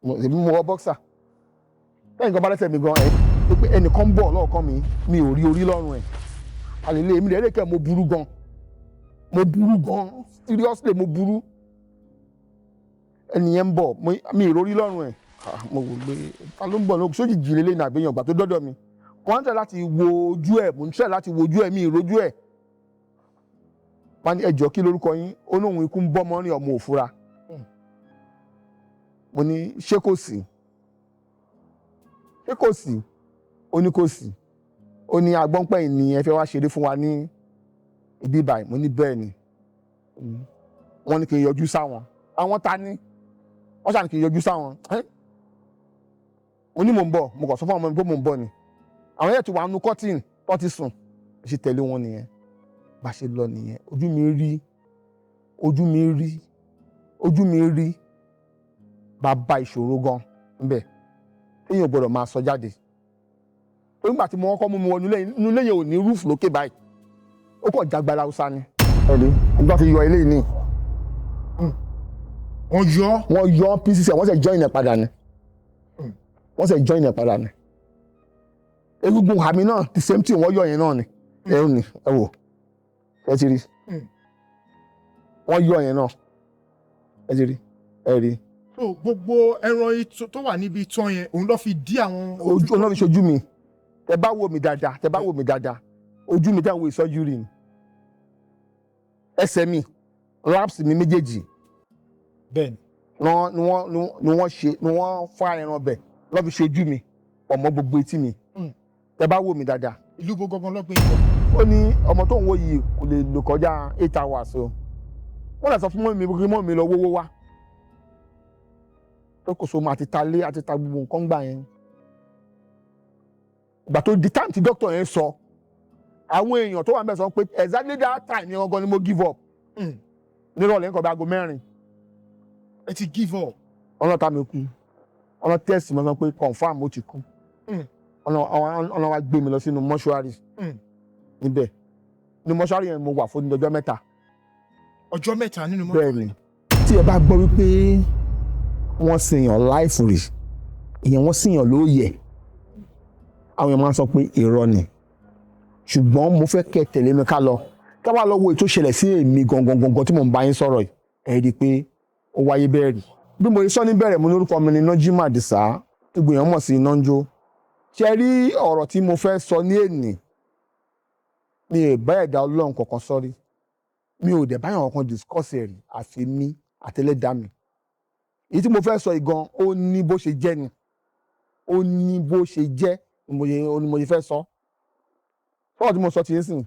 Èmi mo wọ boxer. Lẹ́yìn kan bá lẹ́sẹ̀ mi gan ẹ̀ pé ẹnìkan ń bọ̀ lọ́ọ̀kan mi, mi ò rí orí lọ́rùn ẹ̀. Àlèlè èmi lẹ́rìí kẹ́, mo burú gan, mo burú gan, seriously, mo burú. Ẹnìyẹn ń bọ̀, mi ì rórí lọ́rùn ẹ̀. Ah, mo wò pé ta ló ń bọ̀ lóko sójì jì lélẹ́yìn àgbéyàn gbà tó dọ́dọ̀ mi. Wọ́n ń tẹ̀ láti wo ojú ẹ̀, mo ń tẹ̀ láti wo ojú ẹ̀, mi ì rójú ẹ̀. Wọ́n ní, "Ẹ jọ̀ọ́, kí lórúkọ yín?" Ó lóun ikú ń bọ́ mọ́ ní ọmọ òfura. Mo ní, "Ṣé kò sí? Ṣé kò sí?" Ó ní kò sí. Ó ní, "Agbọ́npẹ̀yìn ni ẹ fẹ́ wá ṣeré fún wa ní ibi báyìí." Mo ní, "Bẹ́ẹ̀ ni." Wọ́n ní kí n yọjú sáwọn. Àwọn ta ni wọ́n ṣàní kí n yọjú sáwọn? Ẹ́? Mo ní mò ń bọ̀. Mo kàn sọ fún àwọn ọmọ mi pé mò ń bọ̀ ni. Àwọn yẹn ti wà nínú curtain tó ti sùn. Mo ṣe tẹ̀lé wọn nìyẹn, bá ṣe lọ nìyẹn. Ojú mi rí, ojú mi rí, ojú mi rí bàbá ìṣòro gan ńbẹ téèyàn gbọ́dọ̀ máa sọ jáde. Nígbà tí mo kọ́kọ́ mú mi wọ inú ilé yẹn, ò ní roof lókè báyìí, ó kàn jágbára Haúsá ni. Ẹ̀rí nígbà tí yọ ilé ní. Wọ́n yọ. Wọ́n yọ pieces ẹ̀, wọ́n sì join ẹ̀ padà ni. Wọ́n sì join ẹ̀ padà ni. Egungun àmì náà, the same thing, wọ́n yọ yẹn náà ni. Ẹ ní ẹ wò, ẹ ti rí. Wọ́n yọ yẹn náà, ẹ ti rí, ẹ rí. So gbogbo ẹran tó wà níbi itan yẹn, òun ló fi dí àwọn. Ojú ọ̀nà fi ṣojú mi. Tẹ bá wò mí dáadáa, tẹ bá wò mí dáadáa, ojú mi táwọn wo ìsọjú rí ni. Ẹsẹ̀ mi, laps mi méjèèjì ni wọ́n ṣe, ni wọ́n fá ẹran bẹ̀ lọ́ fi ṣojú mi pọ̀ mọ́ gbogbo etí mi. Tẹ bá wò mí dáadáa. Ìlú bo gangan ló gbé yín lọ? Ó ní ọmọ tó ń wò yìí kò lè lò kọjá 8 hours o. Wọ́n lè sọ fún mọ́ mi kí mọ́ mi lọ wówó wá tó kò so mọ́ àti ta lé àti ta gbogbo nǹkan gbà yẹn. Ìgbà tó di time tí doctor yẹn sọ, àwọn èèyàn tó wà níbẹ̀ sọ pé exactly that time yẹn gangan ni mo give up. Nírọ̀lẹ́ nǹkan bí aago 4. Ẹ ti give up. Ọlọ́ta mi kú, ọ̀nà test mi sọ pé confirm, ó ti kú. Ọ̀nà wa gbé mi lọ sínú mọ́ṣúárì. Níbẹ̀ ní mọ́ṣúárì yẹn mo wà fún ọjọ́ 3. Ọjọ́ 3 nínú mọ́tò. Bẹ́ẹ̀ ni. Tí ẹ bá gbọ́ wípé wọ́n sèèyàn láìfù rì, ìyẹn wọ́n sèèyàn lóòyẹ̀, àwọn èèyàn máa ń sọ pé irọ́ ni. Ṣùgbọ́n mo fẹ́ kẹ́ tẹ̀lé mi ká lọ, ká wá lọ wo ètò ìṣẹ̀lẹ̀ sí èmi gangan gangan tí mò ń bá yín sọ̀rọ̀ yìí. Ẹ rí i pé ó wáyé bẹ́ẹ̀ rí. Bí mo ṣe sọ níbẹ̀rẹ̀, mo ní orúkọ mi ni Nájímù Àdìsá, tí gbogbo èèyàn mọ̀ sí Ináńjó. Ṣe rí ọ̀rọ̀ tí mo fẹ́ sọ ní ènì, mi ò bá ẹ̀dá Ọlọ́run kankan sọ́rí, mi ò dẹ̀ báyọ̀ kankan discuss ẹ̀ rí, àfi mi àtẹlẹ́dàá mi. Èyí tí mo fẹ́ sọ yìí gan, ó ní bó ṣe jẹ́ ni, ó ní bó ṣe jẹ́ ni mo ṣe fẹ́ sọ. Sọ́wọ́n tí mo sọ ti yín sìn,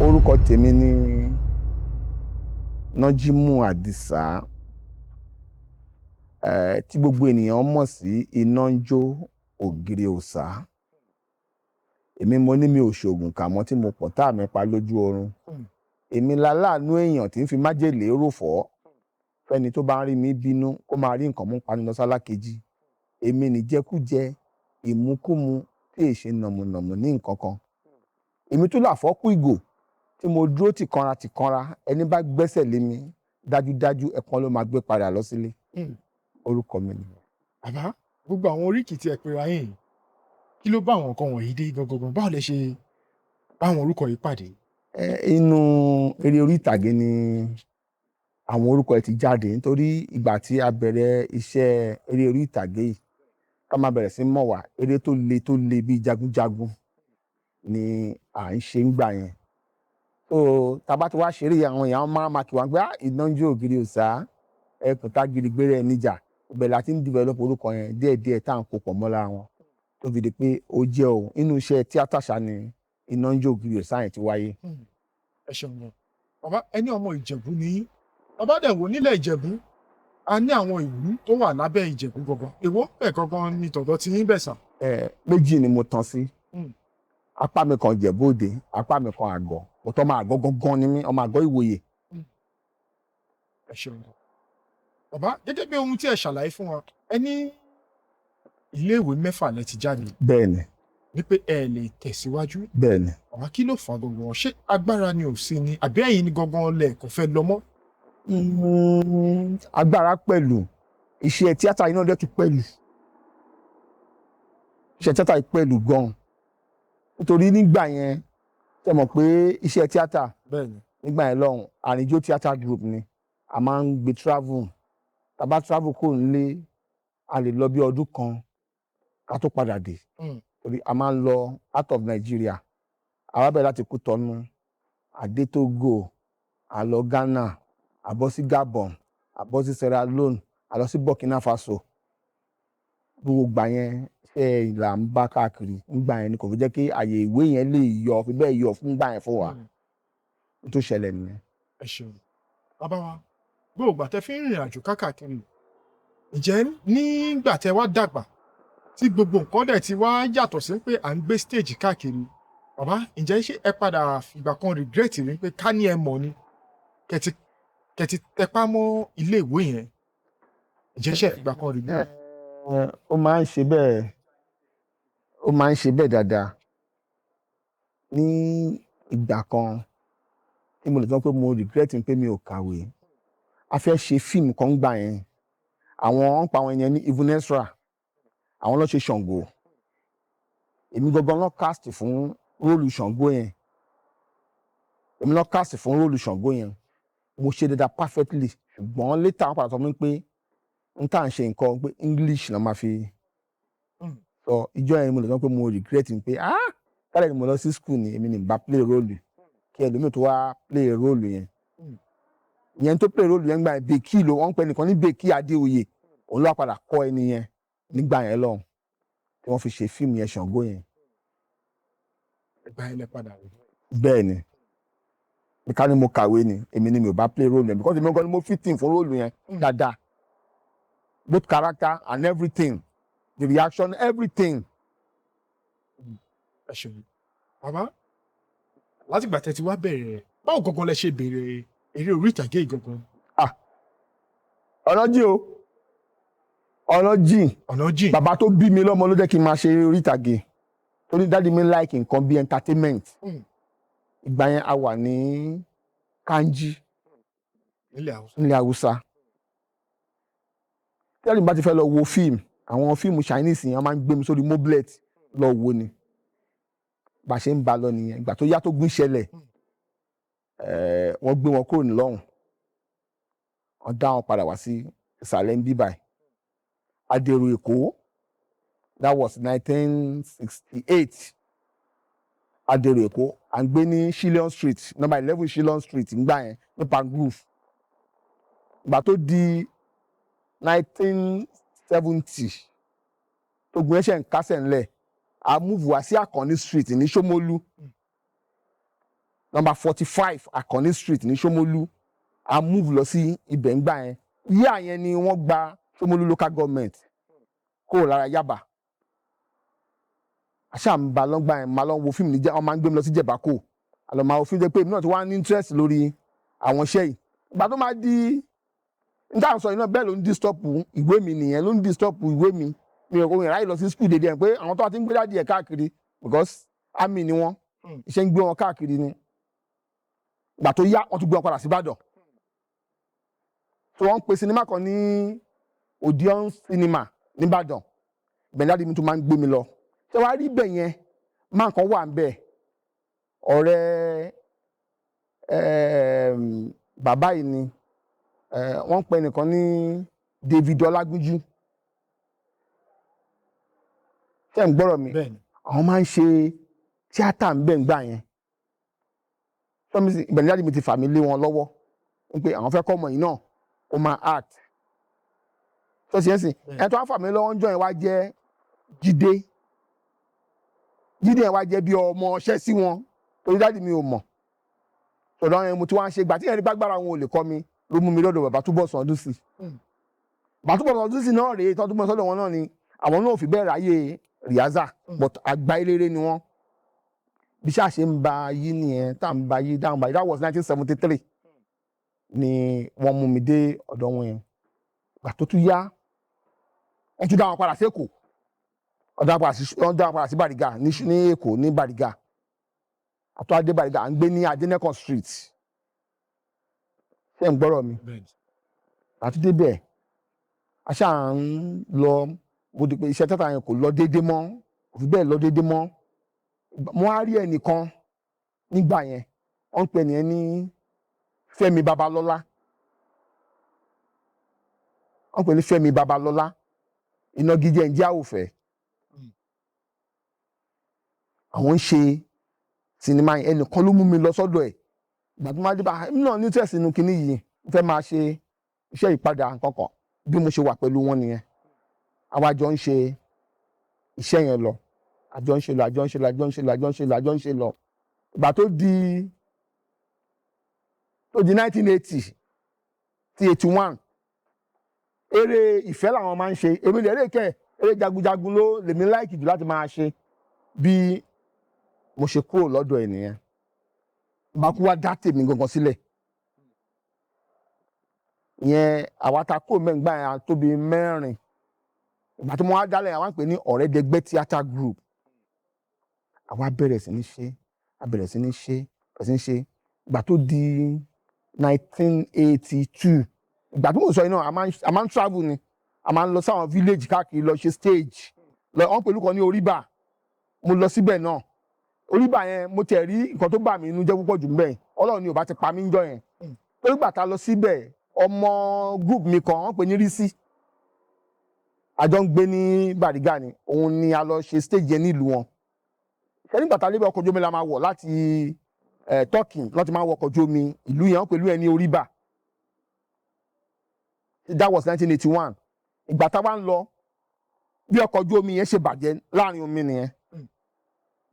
orúkọ tèmi ni Nájímù Àdìsá, tí gbogbo ènìyàn mọ̀ sí Ináńjó Ògiri Òòṣà. Èmi mo ní mi ò ṣoògùn kà mọ́ tí mo pọ̀ tá mi pa lójú oorun. Èmi láláàánú èèyàn tí ń fi májèlé rò fọ́ fẹ́ni tó bá ń rí mi bínú, kó máa rí nǹkan mú pani lọ sálá kejì. Èmi ní jẹkújẹ, ìmukúmu tí èṣe nàmùnàmù ní nǹkan kan. Èmi tún làfọ́kù ìgò tí mo dúró tìkanra tìkanra. Ẹni bá gbẹ́sẹ̀ lé mi, dájúdájú ẹ̀kan ló máa gbé padà lọ sílé. Orúkọ mi nìyẹn. Bàbá, gbogbo àwọn oríkì tí ẹ pera yín yìí, kí ló bá àwọn nǹkan wọ̀nyí dé gangan? Báwo lẹ ṣe bá àwọn orúkọ yìí pàdé? Ẹ, inú eré orí ìtàgé ni àwọn orúkọ ẹ ti jáde, nítorí ìgbà tí a bẹ̀rẹ̀ iṣẹ́ eré orí ìtàgé yìí, ká máa bẹ̀rẹ̀ sí mọ̀ wá, eré tó le tó le bíi jagunjagun ni à ń ṣe ń gbà yẹn. So tá a bá ti wá ṣeré yẹn, àwọn èèyàn máa ma kí wá pé, "Ah, Ináńjó Ògiri Òòṣà, ẹkùn tá gidi gbére ẹ níjà." Ibẹ̀ la ti ń develop orúkọ yẹn díẹ̀díẹ̀, tá à ń kó pọ̀ mọ́ra wọn, tó fi di pé ó jẹ́ o. Inú iṣẹ́ tíátà ṣá ni Ináńjó Ògiri Òòṣà yẹn ti wáyé. Ẹ ṣeun gan, bàbá. Ẹni ọmọ Ìjẹ̀bú ni yín. Bàbá dẹ̀ wò, nílẹ̀ Ìjẹ̀bú, a ní àwọn ìlú tó wà lábẹ́ Ìjẹ̀bú gangan. Èwo bẹ́ẹ̀ gangan ni tọ̀dọ̀ tí yín bẹ̀ sà? Ẹ, méjì ni mo tàn sí. Apá mi kan Ìjẹ̀bú Òde, apá mi kan Àgọ́. Òtọ́ ọmọ Àgọ́ gangan ni mí, ọmọ Àgọ́ Ìwòye. Ẹ ṣeun gan, bàbá. Gẹ́gẹ́ bí ohun tí ẹ ṣàlàyé fún wa, ẹ ní iléèwé 6 lẹ ti jáde. Bẹ́ẹ̀ ni. Ní pé ẹ lè tẹ̀síwájú. Bẹ́ẹ̀ ni. Bàbá, kí ló fà á gangan? Ṣé agbára ni ò sí ni, àbí ẹ̀yin ni gangan lẹ kò fẹ́ lọ mọ́? Agbára pẹ̀lú. Iṣẹ́ tíátà yìí náà dẹ̀ tún pẹ̀lú iṣẹ́ tíátà yìí pẹ̀lú gan, nítorí nígbà yẹn, ṣe mọ̀ pé iṣẹ́ tíátà nígbà yẹn lọ́hùn, Àrìnjó Theatre Group ni a máa ń gbé travel. Tá bá travel kúrò nílé, a lè lọ bí ọdún kan ká tó padà dé, torí a máa ń lọ out of Nigeria. A wá bẹ̀rẹ̀ láti Kútọ́nù, a dé Togo, a lọ Ghana, a bọ́ sí Gabon, a bọ́ sí Sierra Leone, a lọ sí Burkina Faso. Gbogbo gbà yẹn, ṣe là ń bá káàkiri nígbà yẹn ni kò fi jẹ́ kí àyè ìwé yẹn lè yọ, fi bẹ́ẹ̀ yọ fún gbà yẹn fún wa. Tó ṣẹlẹ̀ nìyẹn. Ẹ ṣeun, bàbá wa. Gbogbo ìgbà tẹ́ fi ń rìnrìn àjò káàkiri, ǹjẹ́ nígbà tẹ́ wá dàgbà tí gbogbo nǹkan dẹ̀ ti wá yàtọ̀ sí pé à ń gbé stage káàkiri, bàbá, ǹjẹ́ ṣé ẹ padà fìgbà kan regret rí pé ká ní ẹ mọ̀ ni kẹ̀tì tẹpá mọ́ ilé ìwé yẹn? Ǹjẹ́ ṣé ẹ fìgbà kan regret? Ó máa ń ṣe bẹ́ẹ̀, ó máa ń ṣe bẹ́ẹ̀ dáadáa. Ní ìgbà kan tí mo lè sọ pé mo regret pé mi ò kàwé, a fẹ́ ṣe fíìmù kan gbà yẹn. Àwọn wọ́n pa àwọn yẹn ní Even Ezra, àwọn ló ṣe Ṣàngó. Èmi gangan ló cast fún role Ṣàngó yẹn. Èmi ló cast fún role Ṣàngó yẹn. Mo ṣe dáadáa perfectly, ṣùgbọ́n later wọ́n padà sọ fún mi pé n tá à ń ṣe nǹkan pé English náà máa fi sọ. Ìjọ yẹn mo lè sọ pé mo regret pé, ah, kálẹ̀ ni mo lọ sí school ni, èmi ní bá play role kí ẹlòmíì tó wá play role yẹn. Ìyẹn tó play role yẹn gbà yẹn, Bèkí ló wọ́n ń pè nìkan ní Bèkí Adéoyè. Òun ló wá padà kọ́ ẹni yẹn nígbà yẹn lọ́hùn tí wọ́n fi ṣe fíìmù yẹn, Ṣàngó yẹn. Ìgbà yẹn lẹ padà rí? Bẹ́ẹ̀ ni. Bí ká ní mo kàwé ni, èmi ni mi ò bá play role yẹn, because èmi gan ni mo fit in fún role yẹn dáadáa, both character and everything, the reaction, everything. Ẹ ṣeun, bàbá. Látìgbà tẹ́ ti wá bẹ̀rẹ̀, báwo gangan lẹ ṣe bẹ̀rẹ̀ eré orí ìtàgé yìí gangan? Ọ̀nà jìn o, ọ̀nà jìn. Ọ̀nà jìn. Bàbá tó bí mi lọ́mọ ló jẹ́ kí n máa ṣe eré orí ìtàgé, torí daddy mi like nǹkan bí entertainment. Ìgbà yẹn a wà ní Kanji nílẹ̀ Haúsá. Nílẹ̀ Haúsá. Tí daddy mi bá ti fẹ́ lọ wo fíìmù, àwọn fíìmù Chinese yẹn, wọ́n máa ń gbé mi sórí moblet lọ wo ni. Bá a ṣe ń ba lọ nìyẹn. Ìgbà tó yá tó gún ṣẹlẹ̀, wọ́n gbé wọn kúrò nílọ́hùn, wọ́n dá wọn padà wá sí ìsàlẹ̀ ń bí báyìí. Adèrò Èkó, that was 1968. Adèrò Èkó, à ń gbé ní Shillion Street, number 11 Shillion Street ńgbà yẹn ní Palmgrove. Ìgbà tó di 1970, tógun ẹ̀ṣẹ̀ ń kásẹ̀ ńlẹ̀, a move wá sí Àkànní Street ní Ṣómólú, number 45 Àkànní Street ní Ṣómólú. A move lọ sí ibẹ̀ ńgbà yẹn. Yíyà yẹn ni wọ́n gba Ṣómólú local government kúrò lára Yaba. Àṣà ń ba lọ́gbà yẹn, máa lọ wo fíìmù níjẹ́, wọ́n máa ń gbé mi lọ sí Jẹ̀bákò, àlọ́ máa wo fíìmù, jẹ́ pé èmi náà ti wá ní interest lórí àwọn iṣẹ́ yìí. Ìgbà tó máa di n táwọn sọ yìí náà, bẹ́ẹ̀ ló ń disturb ìwé mi nìyẹn, ló ń disturb ìwé mi. Mi ò kò ráyè lọ sí school dédé ẹ̀ pé àwọn tó wá ti ń gbé daddy ẹ̀ káàkiri, because army ni wọ́n, iṣẹ́ ń gbé wọn káàkiri ni. Ìgbà tó yá, wọ́n tún gbé wọn padà sí Ìbàdàn. So wọ́n ń pe sinimá kan ní Odeon Cinema nìbàdàn. Ibẹ̀ ní daddy mi tún máa ń gbé mi lọ. Ṣé wàá rí ibẹ̀ yẹn, máa kan wà ń bẹ̀, ọ̀rẹ́ bàbá yìí ni. Wọ́n ń pe ẹnìkan ní David Ọlágúnjú. Ṣé ń gbọ́rọ̀ mi? Bẹ́ẹ̀ni. Àwọn máa ń ṣe tíátà ń bẹ̀ ń gbà yẹn. Ibẹ̀ ní daddy mi ti fà mí lé wọn lọ́wọ́ ń pé àwọn fẹ́ kọ́ ọmọ yìí náà ó máa act. Tó ṣe é sìn, ẹ tó wá fà mí lọ́wọ́ ń jọ yẹn wá jẹ́ Jídé. Jídé yẹn wá jẹ́ bí ọmọ ọṣẹ́ sí wọn, torí daddy mi ò mọ̀ sọ̀dọ̀ yẹn. Mo ti wá ń ṣe gbà tí yẹn ní gbàgbára wọn ò lè kọ́ mi, ló mú mi lọ́dọ̀ bàbá Túbọ̀sún Ọdúnsì. Bàbá Túbọ̀sún Ọdúnsì náà rèé tọ́tún mọ́ sọ́dọ̀ wọn náà ni àwọn náà ò fi bẹ́ẹ̀ ráyè rìhásà, but àgbà eléré ni wọ́n. Bí ṣáà ṣe ń ba yí nìyẹn, tá à ń ba yí dáhùn báyìí. That was 1973 ni wọ́n mú mi dé ọ̀dọ̀ wọn yẹn. Ìgbà tó tún yá, wọ́n tún dá wọn padà sí Èkó, wọ́n dá wọn padà sí Bàrígà ní Èkó, ní Bàrígà. Àtọ́ adé Bàrígà, à ń gbé ní Adénẹ́kàn Street. Ṣé ń gbọ́rọ̀ mi? Bẹ́ẹ̀ni. Àti débẹ̀, A ṣáà ń lọ, mo di pé iṣẹ́ tíátà yẹn kò lọ déédé mọ́, kò fi bẹ́ẹ̀ lọ déédé mọ́. Mo wá rí ẹnìkan nígbà yẹn, wọ́n ń pè nìyẹn ní Fẹ́mi Babalọ́lá. Wọ́n pè ní Fẹ́mi Babalọ́lá, ìnagijẹ ń jẹ́ Àwòfẹ́. Àwọn ń ṣe sinimá yẹn. Ẹnìkan ló mú mi lọ sọ́dọ̀ ẹ̀. Ìgbà tó máa dé bá èmi náà ní tẹ̀sí inú kinní yìí, mo fẹ́ máa ṣe iṣẹ́ ìpadà nǹkan kan. Bí mo ṣe wà pẹ̀lú wọn nìyẹn. Àwa jọ ń ṣe iṣẹ́ yẹn lọ, àjọ ń ṣe lọ, àjọ ń ṣe lọ, àjọ ń ṣe lọ, àjọ ń ṣe lọ, àjọ ń ṣe lọ. Ìgbà tó di 1980 ti 81, eré ìfẹ́ làwọn máa ń ṣe. Èmi lè eré kẹ́, eré jagunjagun ló lèmi like jù láti máa ṣe. Bí mo ṣe kúrò lọ́dọ̀ ẹ̀ nìyẹn, bá kú wá dá tèmi gangan sílẹ̀. Ìyẹn àwa ta kúrò mẹ́ngbà yẹn, a tó bí mẹ́rin. Ìgbà tí mo wá dálẹ̀, àwa ń pè ní Ọ̀rẹ́dẹgbẹ́ Theatre Group. Àwa bẹ̀rẹ̀ sí ní ṣe, a bẹ̀rẹ̀ sí ní ṣe, bẹ̀rẹ̀ sí ní ṣe. Ìgbà tó di 1982, ìgbà tí mo sọ yìí náà, a máa ń travel ni. A máa ń lọ sáwọn village káàkiri lọ ṣe stage lọ. Wọ́n pẹ̀lú kan ní Oríbà, mo lọ síbẹ̀ náà. Oríbà yẹn, mo tẹ̀ rí nǹkan tó bà mí inú jẹ́ púpọ̀ jù mbẹ̀. Ọlọ́run ni ò bá ti pa mí ń jọ yẹn, torí gbà tá a lọ síbẹ̀, ọmọ group mi kan, wọ́n pè ní Rísí, àjọ ń gbé ní Bàrígà ni. Òun ni a lọ ṣe stage yẹn nílùú wọn. Ṣé nígbà tá a lébẹ̀, ọkọ̀ ojú omi la máa wọ̀ láti Turkey láti máa wọ ọkọ̀ ojú omi. Ìlú yẹn, wọ́n pẹ̀lú ẹ ní Oríbà. That was 1981. Ìgbà tá a wá ń lọ, bí ọkọ̀ ojú omi yẹn ṣe bàjẹ́ láàrin omi nìyẹn.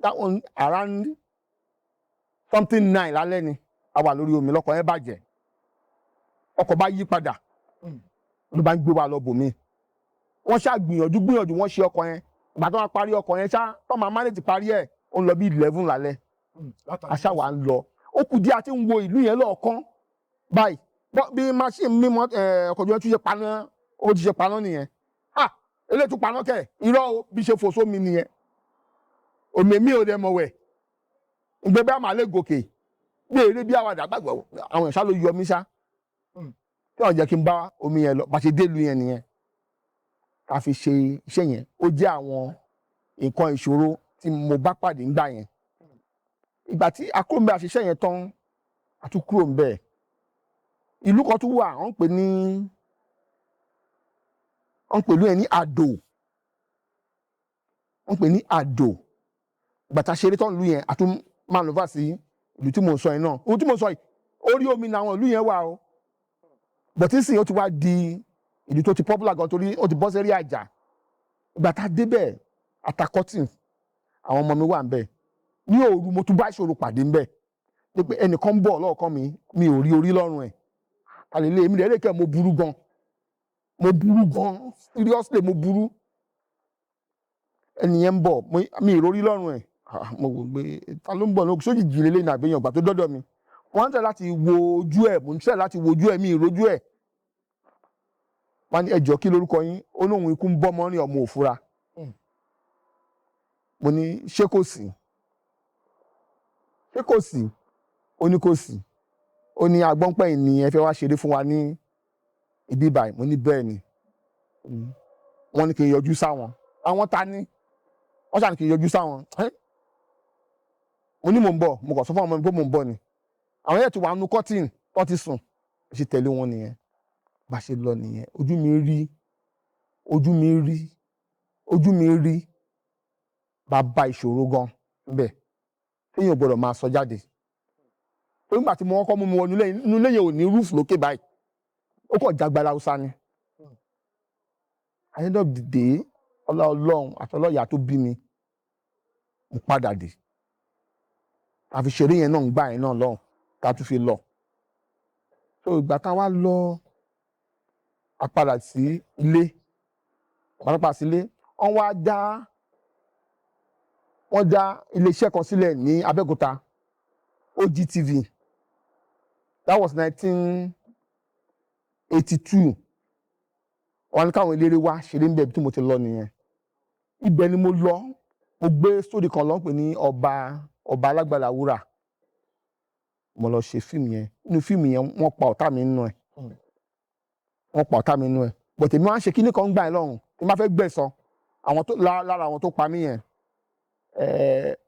That one around something 9 lálẹ́ ni a wà lórí omi, lọ́kọ̀ yẹn bàjẹ́, ọkọ̀ bá yí padà, ló bá ń gbé wa lọ bòmí. Wọ́n ṣá gbìyànjú gbìyànjú, wọ́n ṣe ọkọ̀ yẹn. Ìgbà tó máa parí ọkọ̀ yẹn ṣá, tó máa manage parí ẹ̀, ó ń lọ bí 11 lálẹ́. Aṣá wa ń lọ, ó kù díẹ̀ àti ń wo ìlú yẹn lọ́ọ̀kan báyìí, bí machine mímọ́ ọkọ̀ ojú omi tún ṣe paná, ó ti ṣe paná nìyẹn. Ah, eléyìí tún paná kẹ̀, irọ́ o. Bí ṣe fò sómi nìyẹn. Omi mi ò dẹ̀ mọ̀ wẹ̀ ìgbẹ́ bí a máa lè gòkè bí eré bí àwàdà gbàgbọ́. Àwọn ìṣá ló yọ mí ṣá tí wọ́n jẹ́ kí n bá omi yẹn lọ. Bá ṣe dé ìlú yẹn nìyẹn, ká fi ṣe iṣẹ́ yẹn. Ó jẹ́ àwọn nǹkan ìṣòro tí mo bá pàdé ńgbà yẹn. Ìgbà tí a kúrò ńbẹ̀, àṣìṣe yẹn tán, a tún kúrò ńbẹ̀. Ìlú kan tún wà, wọ́n ń pè ìlú yẹn ní Àdó. Wọ́n ń pè ní Àdó. Ìgbà tá a ṣeré tán ìlú yẹn, a tún máa lọ fà sí ìlú tí mò ń sọ yẹn náà. Ohun tí mò ń sọ yìí, orí omi làwọn ìlú yẹn wà o, but nísìnyí ó ti wá di ìlú tó ti popular gan, torí ó ti bọ́ sí rí àjà. Ìgbà tá a débẹ̀, àtàkọ́tì àwọn ọmọ mi wà ńbẹ̀. Ní òru, mo tún bá ìṣòro pàdé ńbẹ̀ pé ẹnìkan ń bọ̀ lọ́ọ̀kan mi, mi ò rí orí lọ́rùn ẹ̀ àlèlè. Èmi rẹ̀ kẹ́, mo burú gan, mo burú gan, seriously, mo burú. Ẹnìyẹn ń bọ̀, mi ì rórí lọ́rùn ẹ̀. Mo wò pé ta ló ń bọ̀ ní sójì jì lélẹ́yìn àbẹ̀yàn. Ìgbà tó dọ́dọ̀ mi, wọ́n ń tẹ̀ láti wo ojú ẹ̀, mo ń tẹ̀ láti wo ojú ẹ̀, mi ì rójú ẹ̀. Wọ́n ní, "Ẹ jọ̀ọ́, kí lórúkọ yín?" Ó ní òun ikú ń bọ́ mọ́ ní ọmọ òfura. Mo ní, "Ṣé kò sí? Ṣé kò sí?" Ó ní kò sí. Ó ní, "Agbọ́npẹ̀yìn ni ẹ fẹ́ wá ṣeré fún wa ní ibi báyìí." Mo ní bẹ́ẹ̀ ni. Wọ́n ní kí n yọjú sáwọn. Àwọn ta ni wọ́n ṣàní kí n yọjú sáwọn? Mo ní mò ń bọ̀. Mo kàn sọ fún àwọn ọmọ mi pé mò ń bọ̀ ni. Àwọn yẹn ti wà nínú curtain tó ti sùn. Mo ṣe tẹ̀lé wọn nìyẹn, bá ṣe lọ nìyẹn. Ojú mi rí, ojú mi rí, ojú mi rí bàbá ìṣòro gan níbẹ̀ téèyàn gbọ́dọ̀ máa sọ jáde. Torí nígbà tí mo kọ́kọ́ mú mi wọ inú ilé yẹn, ò ní roof lókè báyìí, ó kàn jágbára Haúsá ni. At the end of the day, ọlá Ọlọ́run àti ọlọ́yà tó bí mi, mo padà dé. Àfi ṣeré yẹn náà ń gbà yẹn náà lọ́hùn tá a tún fi lọ. So ìgbà tá a wá lọ, a padà sí ilé, padà sí ilé. Wọ́n wá dá, wọ́n dá iléeṣẹ́ kan sílẹ̀ ní Abẹ́òkúta, OGTV. That was 1982. Wọ́n ní káwọn eléré wá ṣeré ń bẹ̀. Tí mo ti lọ nìyẹn. Ibẹ̀ ni mo lọ, mo gbé sórí kan lọ pè ní Ọba Alágbàlá Wúrà. Mo lọ ṣe fíìmù yẹn. Nínú fíìmù yẹn, wọ́n pa ọ̀tá mi nínú ẹ̀. Wọ́n pa ọ̀tá mi nínú ẹ̀. But èmi máa ń ṣe kíní kan gbà ẹ́ lọ́hùn tí n bá fẹ́ gbẹ̀san àwọn tó lára àwọn tó pa mí yẹn,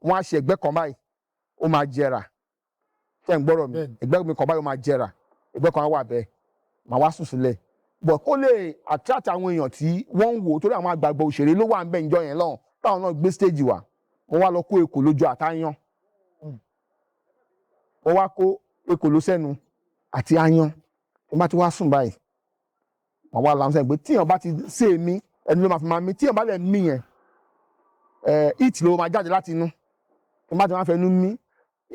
wọ́n á ṣe ẹgbẹ́ kan báyìí, ó máa jẹrà. Ṣé ń gbọ́rọ̀ mi? Bẹ́ẹ̀ni. Ẹgbẹ́ mi kan báyìí, ó máa jẹrà, ẹgbẹ́ kan á wà bẹ́ẹ̀, màá wá sùn sílẹ̀. But kó lè attract àwọn èèyàn tí wọ́n ń wò, torí àwọn àgbààgbà òṣèré ló wà ń bẹ̀ níjọ́ yẹn lọ́hùn táwọn náà gbé stage wá, mo wá lọ kó ekòló jọ àtayán. Mo wá kó ekòló sẹ́nu àti aáyán. Tí n bá ti wá sùn báyìí, màá wá làwọn sẹ́yìn pé tíyàn bá ti ṣe mí, ẹni ló máa fi máa mí. Tíyàn bá lẹ̀ mí yẹn, ẹ̀ it ló máa jáde láti inú. Tí n bá ti wá fẹnu mí,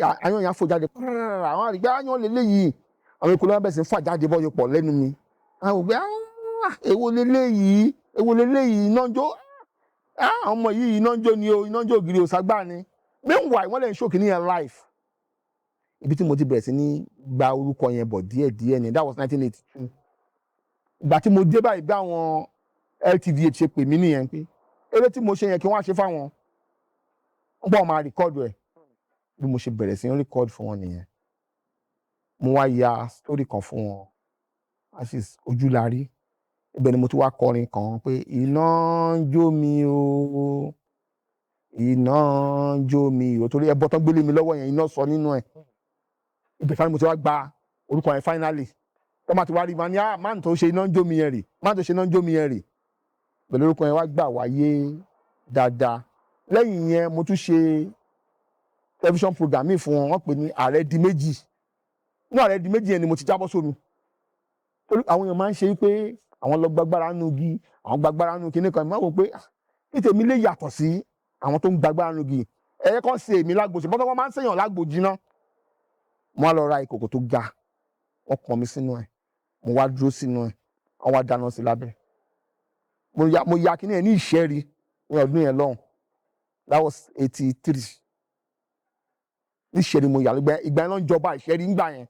aáyán yẹn á fò jáde pàràrà. Àwọn àrígbá aáyán lélẹ́yìí, àwọn ekòló wọn bẹ̀rẹ̀ sí ń fà jáde bọ́yọ̀ pọ̀ lẹ́nu mi. Àwọn ògbé, "Ah, èwo leléyìí? Èwo leléyìí? Iná ń jó. Ah, àwọn ọmọ yìí, iná ń jó ni o, iná ń jó ògiri òságbá ni." Meanwhile, wọ́n lè ń ṣòkì níyẹn live. Ibi tí mo ti bẹ̀rẹ̀ sí ní gba orúkọ yẹn bọ̀ díẹ̀ díẹ̀ ni. That was 1982. Ìgbà tí mo dé báyìí, bí àwọn LTV ṣe pè mí nìyẹn pé eré tí mo ṣe yẹn, kí wọ́n á ṣe fáwọn, wọ́n bá wọn máa record ẹ̀. Bí mo ṣe bẹ̀rẹ̀ sí ní record fún wọn nìyẹn. Mo wá ya story kan fún wọn, asis Ojúlarí. Ibẹ̀ ni mo ti wá kọrin kan pé iná ń jó mi o, iná ń jó mi o, torí ẹbọ tán gbélé mi lọ́wọ́ yẹn, iná sọ nínú ẹ̀. Ibẹ̀ fani mo ti wá gba orúkọ yẹn. Finally, tó máa ti wá rí ma ní, "Ah, máà tó ṣe iná ń jó mi yẹn rè, máà tó ṣe iná ń jó mi yẹn rè." Pẹ̀lú orúkọ yẹn wá gbà wáyé dáadáa. Lẹ́yìn yẹn, mo tún ṣe television program míì fún wọn, wọ́n pè ní Ààrẹ di Méjì. Inú Ààrẹ di Méjì yẹn ni mo ti jábọ́ sómi, torí àwọn èèyàn máa ń ṣe pé àwọn lọ gbàgbára nù igi, àwọn gbàgbára nù kíní kan. Máa wò pé, ah, ní tèmi lè yàtọ̀ sí àwọn tó ń gbàgbára nù igi. Ẹ̀yẹ kan ṣe èmi lágbo ṣe bọ́tọ̀, wọ́n máa ń ṣèyàn lágbo jiná. Mo wá lọ ra ìkòkò tó ga, wọ́n pọn mi sínú ẹ̀, mo wá dúró sínú ẹ̀, wọ́n wá dáná sí lábẹ́. Mo ya kíní ẹ̀ ní Ìṣẹ́rí ní ọdún yẹn lọ́hùn. That was 83. Ní Ìṣẹ́rí mo yà lọ́gbẹ́. Ìgbà yẹn ló ń jọba Ìṣẹ́rí ńgbà yẹn.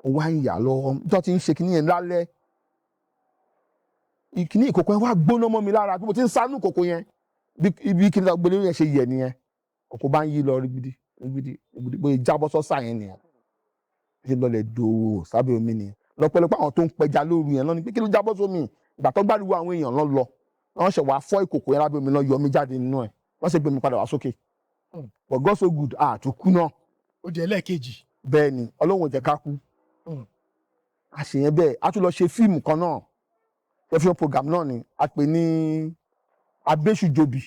Mo wá ń yà lọ́wọ́ tó ti ń ṣe kíní yẹn lálẹ́, ìkíní ìkòkò yẹn wá gbóná mọ́ mi lára. Bí mo ti ń sánú ìkòkò yẹn, bí ibi kíní tó gbélé yẹn ṣe yẹ nìyẹn. Kòkó bá ń yí lọ rígbìdì rígbìdì rígbìdì, bóyá jábọ́ sọ́sà yẹn nìyẹn, bí ṣe lọlẹ̀ dòwò sábẹ́ omi nìyẹn. Lọ́pọ̀lọpọ̀ àwọn tó ń pẹja lóru yẹn lọ́ni pé kí ló jábọ́ sómi. Ìgbà tó gbàdúrà, àwọn èèyàn lọ lọ, wọ́n ṣe wàá fọ́ ìkòkò yẹn lábẹ́ omi, lọ yọ mí jáde nínú ẹ̀, wọ́n ṣe gbé mi padà wá sókè. But God so good, àtúnkú náà. Ó di ẹlẹ́ẹ̀kejì. Bẹ́ẹ̀ ni, Ọlọ́run ò jẹ́ ká kú. A ṣe yẹn bẹ́ẹ̀. A tún lọ ṣe fíìmù kan náà, television program náà ni, a pè ní Abéṣùjòbí.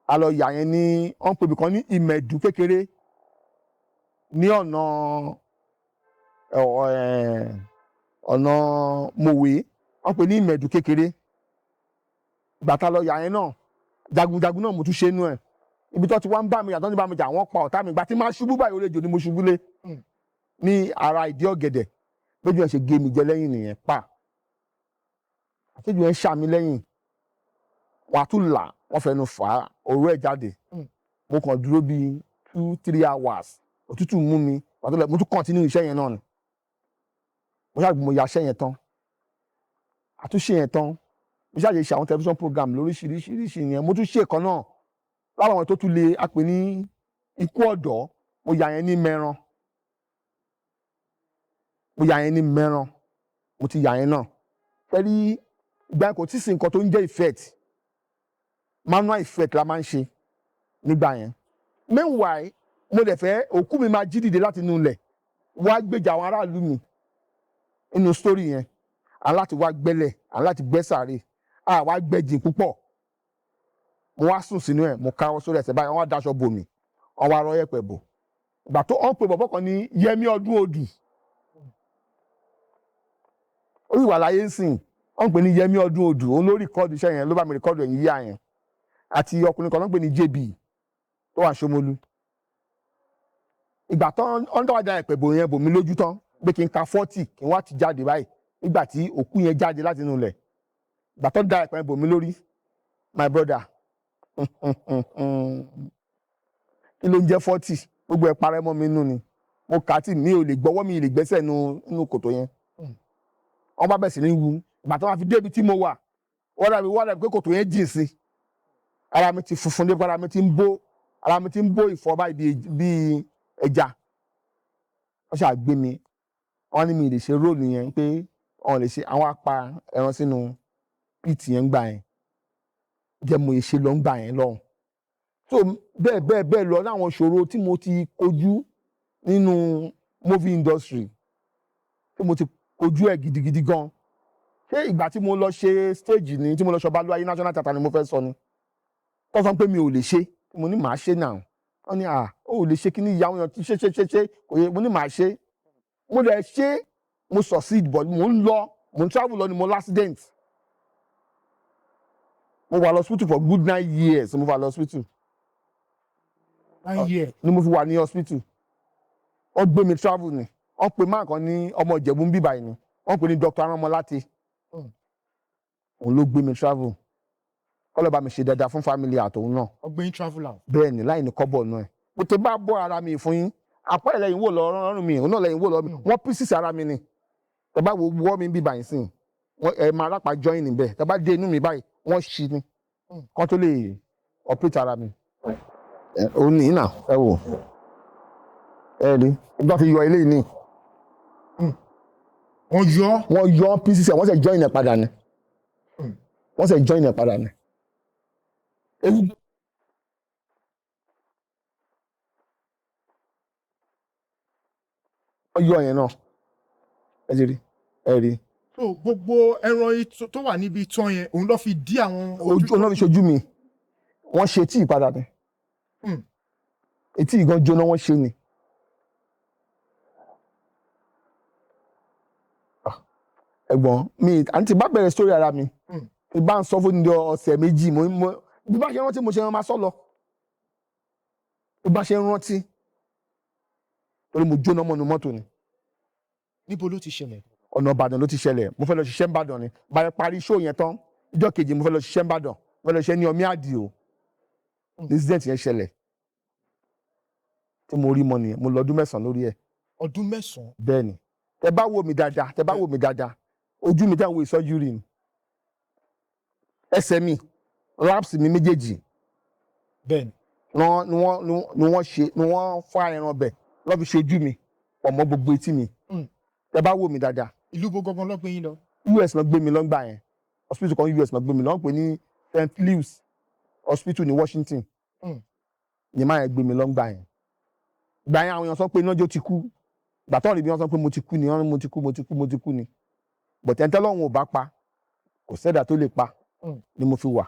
A lọ yà yẹn ní, wọ́n pè mí kan ní Ìmẹ̀dù kékeré ní ọ̀nà ọ̀nà Mòwe, wọ́n pè ní Ìmẹ̀dù kékeré. Ìgbà tá a lọ yà yẹn náà, jagunjagun náà mo tún ṣe nú ẹ̀. Ibi tó ti wá ń bá mi yà tó ti bá mi jà, wọ́n pa ọ̀tá mi. Ìgbà tí máa ṣubú báyìí, orí ejò ni mo ṣubú lé ní ara ìdí ọ̀gẹ̀dẹ̀. Lójú ẹ̀ ṣe gé mi jẹ lẹ́yìn nìyẹn pa. Àtẹ́jú ẹ̀ ń ṣà mí lẹ́yìn, wọ́n á tún là, wọ́n fẹnu fà á, òru ẹ̀ jáde. Mo kàn dúró bíi 2-3 hours, òtútù mú mi. Pàtó lẹ mo tún continue iṣẹ́ yẹn náà ni. Mo ṣáà mo ya iṣẹ́ yẹn tán, àtúnṣe yẹn tán, mo ṣáà ṣe ṣe àwọn television program lóríṣiríṣiríṣi yẹn. Mo tún ṣe kan náà lára àwọn tó tún lè a pè ní Ikú Ọ̀dọ́. Mo yà yẹn ní Mẹ́ran, mo yà yẹn ní Mẹ́ran, mo ti yà yẹn náà. Pẹ̀lú ìgbà yẹn, kò tí ì sí nǹkan tó ń jẹ́ effect, manual effect la máa ń ṣe nígbà yẹn. Meanwhile, mo dẹ̀ fẹ́ òkú mi máa jí dìde láti inú ilẹ̀ wá gbèjà àwọn aráàlú mi nínú story yẹn. À ń láti wá gbẹ́lẹ̀, à ń láti gbẹ́ sàárè, à wá gbẹ́jìn púpọ̀. Mo wá sùn sínú ẹ̀, mo káwọ́ sórí ẹsẹ̀ báyìí, wọ́n wá daṣọ bò mí, wọ́n wá rọ́ yẹ̀pẹ̀ bò. Ìgbà tó wọ́n pe bọ̀bọ̀ kan ní Yẹmí Ọdún Odù, ó sì wà láyé ń sìn, wọ́n pè ní Yẹmí Ọdún Odù. Òun ló record iṣẹ́ yẹn, ló bá mi record ẹ̀yìn yíyá yẹn, àti ọkùnrin kan ló ń pè ní JB tó wà Ṣómólú. Ìgbà tán wọ́n tó wá da ẹ̀pẹ̀ bò yẹn bò mí lójú tán pé kí n ka 40, kí n wá ti jáde báyìí. Nígbà tí òkú yẹn jáde láti inú ilẹ̀, ìgbà tó da ẹ̀pẹ̀ bò mí lórí, my brother, kí ló ń jẹ́ 40? Gbogbo ẹ̀ parẹ́ mọ́ mi nú ni. Mo kà á tì, mi ò lè gbọ́wọ́, mi ò lè gbẹ́sẹ̀ nínú kòtò yẹn. Wọ́n bá bẹ̀ sí ní wu. Ìgbà tó wá fi débi tí mo wà, wọ́n dàbí pé kòtò yẹn jìn sí. Ara mi ti funfun dé, ara mi ti ń bó, ara mi ti ń bó ìfọ́ báyìí bíi ẹja. Wọ́n ṣáà gbé mi. Wọ́n ní mi lè ṣe role yẹn, pé wọ́n lè ṣe àwọn apá ẹran sínú pit yẹn gbà yẹn jẹ́ mo ṣe lọ ń gbà yẹn lọ́hùn. So bẹ́ẹ̀ bẹ́ẹ̀ bẹ́ẹ̀ lọ láwọn ìṣòro tí mo ti kojú nínú movie industry, tí mo ti kojú ẹ̀ gidigidi gan. Ṣé ìgbà tí mo lọ ṣe stage ni, tí mo lọ ṣe Ọbalúayé National Theatre ni mo fẹ́ sọ ni, tó sọ pé mi ò lè ṣe, mo ní màá ṣe náà. Wọ́n ní à ó lè ṣe kíní ìyá àwọn èèyàn ti ṣe ṣe ṣe ṣe kò yẹ. Mo ní màá ṣe, mo lè ṣe, mo succeed. But mo ń lọ, mo ń travel lọ ni mo l'accident. Mo wà lọ hospital for good 9 years. Mo wà lọ hospital. 9 years? Ni mo fi wà ní hospital. Wọ́n gbé mi travel ni. Wọ́n pe máa kan ní ọmọ Ìjẹ̀bú ń bíbáyìí ni, wọ́n pè ní Dr. Aranmọláte. Òun ló gbé mi travel. Kọ́lọ́ bá mi ṣe dáadáa fún family àtòun náà. Ọgbẹ́yìn travel out? Bẹ́ẹ̀ ni, láì ní kọ́bọ̀ náà ẹ̀. Mo ti bá bọ́ ara mi fún yín, àpá ẹ̀ lẹ́yìn wò lọ́rùn mi, òun náà lẹ́yìn wò lọ́rùn mi. Wọ́n pieces ara mi ni. Tẹ bá wo wọ́ mi bíbá yìí sìn, ẹ máa rápá join níbẹ̀. Tẹ bá dé inú mi báyìí, wọ́n ṣí ni kán tó lè operate ara mi. Òun nìyí náà, ẹ wò, ẹ rí nígbà tí yọ eléyìí ni. Wọ́n yọ? Wọ́n yọ pieces ẹ̀, wọ́n sì join ẹ̀ padà ni. Wọ́n sì join ẹ̀ padà ni. Ewu wọ́n yọ yẹn náà, ẹ ti rí, ẹ rí. So gbogbo ẹran tó wà níbi itan yẹn, òun ló fi dí àwọn Ojú ọ̀nà fi ṣojú mi. Wọ́n ṣe etí ìpadà ni. Etí ìgan jóná, wọ́n ṣe ni. Ah, ẹ̀gbọ́n mi, àǹtí bá bẹ̀rẹ̀ sórí ara mi, tí bá ń sọ fún ní ọ̀sẹ̀ 2, mo bí bá ṣe rántí, mo ṣe máa sọ lọ bí bá ṣe rántí, torí mo jóná mọ́nu mọ́tò ni. Níbo ló ti ṣẹlẹ̀? Ọ̀nà Ìbàdàn ló ti ṣẹlẹ̀. Mo fẹ́ lọ ṣiṣẹ́ n'Ìbàdàn ni. Báyọ̀ parí show yẹn tán, ìjọ́ kejì mo fẹ́ lọ ṣiṣẹ́ n'Ìbàdàn, mo fẹ́ lọ ṣiṣẹ́ ní Ọmí Àdìo. Incident yẹn ṣẹlẹ̀ tí mo rí mọ nìyẹn. Mo lọ ọdún 9 lórí ẹ̀. Ọdún 9? Bẹ́ẹ̀ ni. Tẹ bá wo mi dáadáa, tẹ bá wo mi dáadáa, ojú mi táwọn wo ìsọjú rí ni, ẹsẹ̀ mi, laps mi méjèèjì. Bẹ́ẹ̀ni. Ni wọ́n ṣe, ni wọ́n fá ẹran bẹ̀ lọ́ fi ṣojú mi pọ̀ mọ́ gbogbo etí mi. Tẹ bá wo mi dáadáa. Ìlú bo gangan ló gbé yín lọ? US ló gbé mi lọ́ngbà yẹn. Hospital kan US ló gbé mi lọ, wọ́n pè ní St. Louis Hospital ní Washington. Ní máa yẹn gbé mi lọ́ngbà yẹn. Gbà yẹn, àwọn èèyàn sọ pé iná jó ti kú. Gbà tọ́ rí bí wọ́n sọ pé mo ti kú ni, wọ́n ní mo ti kú, mo ti kú, mo ti kú ni. But ẹni tọ́lọ́run ò bá pa, kò sẹ́dà tó lè pa. Ni mo fi wà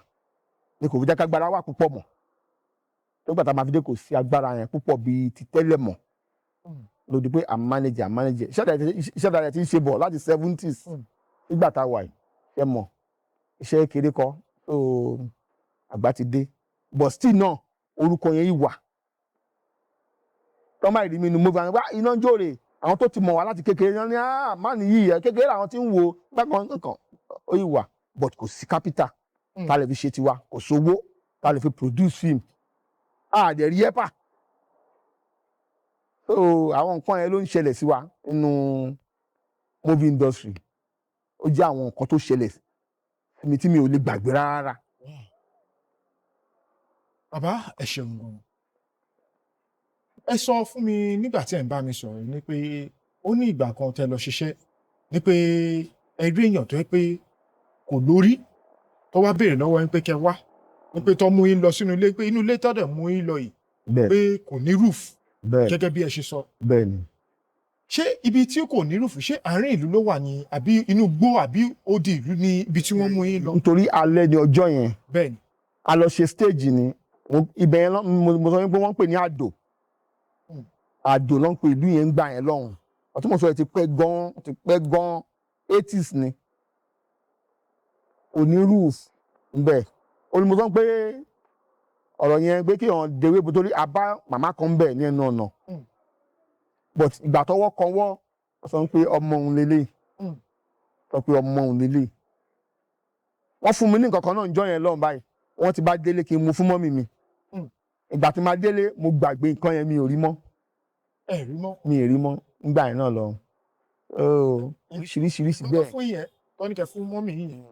ni kò fi jẹ́ kágbára wà púpọ̀ mọ́. Tó gbà tá a máa fi dé, kò sí agbára yẹn púpọ̀ bíi ti tẹ́lẹ̀ mọ́. Lòdì pé à manage, à manage iṣẹ́ dáadáa ti ń ṣe bọ̀ láti 70s. Nígbà tá a wà yìí, ṣe mọ̀, iṣẹ́ kékeré kọ́. So àgbà ti dé, but still náà orúkọ yẹn yìí wà. Tọ́mọ ìrí mi ni mo fi àwọn iná ń jòrè. Àwọn tó ti mọ̀ wá láti kékeré náà ní, ah, má nìyí ẹ kékeré làwọn ti ń wo bákan kankan. Ó yìí wà, but kò sí capital tá a lè fi ṣe tiwa. Kò sówó tá a lè fi produce film. A dẹ̀ rí ẹ́pà. So àwọn nǹkan yẹn ló ń ṣẹlẹ̀ sí wa nínú movie industry. Ó jẹ́ àwọn nǹkan tó ṣẹlẹ̀ sí mi tí mi ò lè gbàgbé rárá. Bàbá, ẹ ṣeun gan. Ẹ sọ fún mi nígbà tí ẹ ń bá mi sọ̀rọ̀ ni pé ó ní ìgbà kan tẹ́ lọ ṣiṣẹ́, ní pé ẹ rí èèyàn tó yẹ pé kò lórí, tó wá béèrè lọ́wọ́ yín pé kẹ́ wá, ní pé tó mú yín lọ sínú ilé, pé inú ilé tó dẹ̀ mú yín lọ yìí, pé kò ní roof, gẹ́gẹ́ bí ẹ ṣe sọ. Bẹ́ẹ̀ ni. Ṣé ibi tí kò ní roof, ṣé àárín ìlú ló wà ní, àbí inú igbó, àbí odi ìlú ní ibi tí wọ́n mú yín lọ? Nítorí alẹ́ ní ọjọ́ yẹn. A lọ ṣe stage ni. Ibẹ̀ yẹn mo sọ wípé wọ́n ń pè ní Àdó. Àdó ló ń pè ìlú yẹn ń gbà yẹn lọ́hùn. Ọtí mo sọ yẹn ti pẹ́ gan, ti pẹ́ gan, 80s ni. Kò ní roof ńbẹ̀. Ó ní mo sọ pé ọ̀rọ̀ yẹn pé kí ọ̀n dewé bo, torí a bá màmá kan bẹ̀ ní ẹnu ọ̀nà. But ìgbà tọwọ́ kan wọ́, wọ́n sọ pé ọmọ òun lélẹ̀. Sọ pé ọmọ òun lélẹ̀. Wọ́n fún mi ní nǹkan kan náà níjọ́ yẹn lọ́hùn báyìí. Wọ́n ti bá délé kí n mú fún mummy mi. Ìgbà tí màá délé, mo gbàgbé nǹkan yẹn, mi ò rí mọ́. Ẹ rí mọ́? Mi ò rí mọ́ nígbà yẹn náà lọ. Oríṣiríṣiríṣi Wọ́n bẹ́ẹ̀. fún yẹn tọ́ni kẹ fún mummy yín yẹn,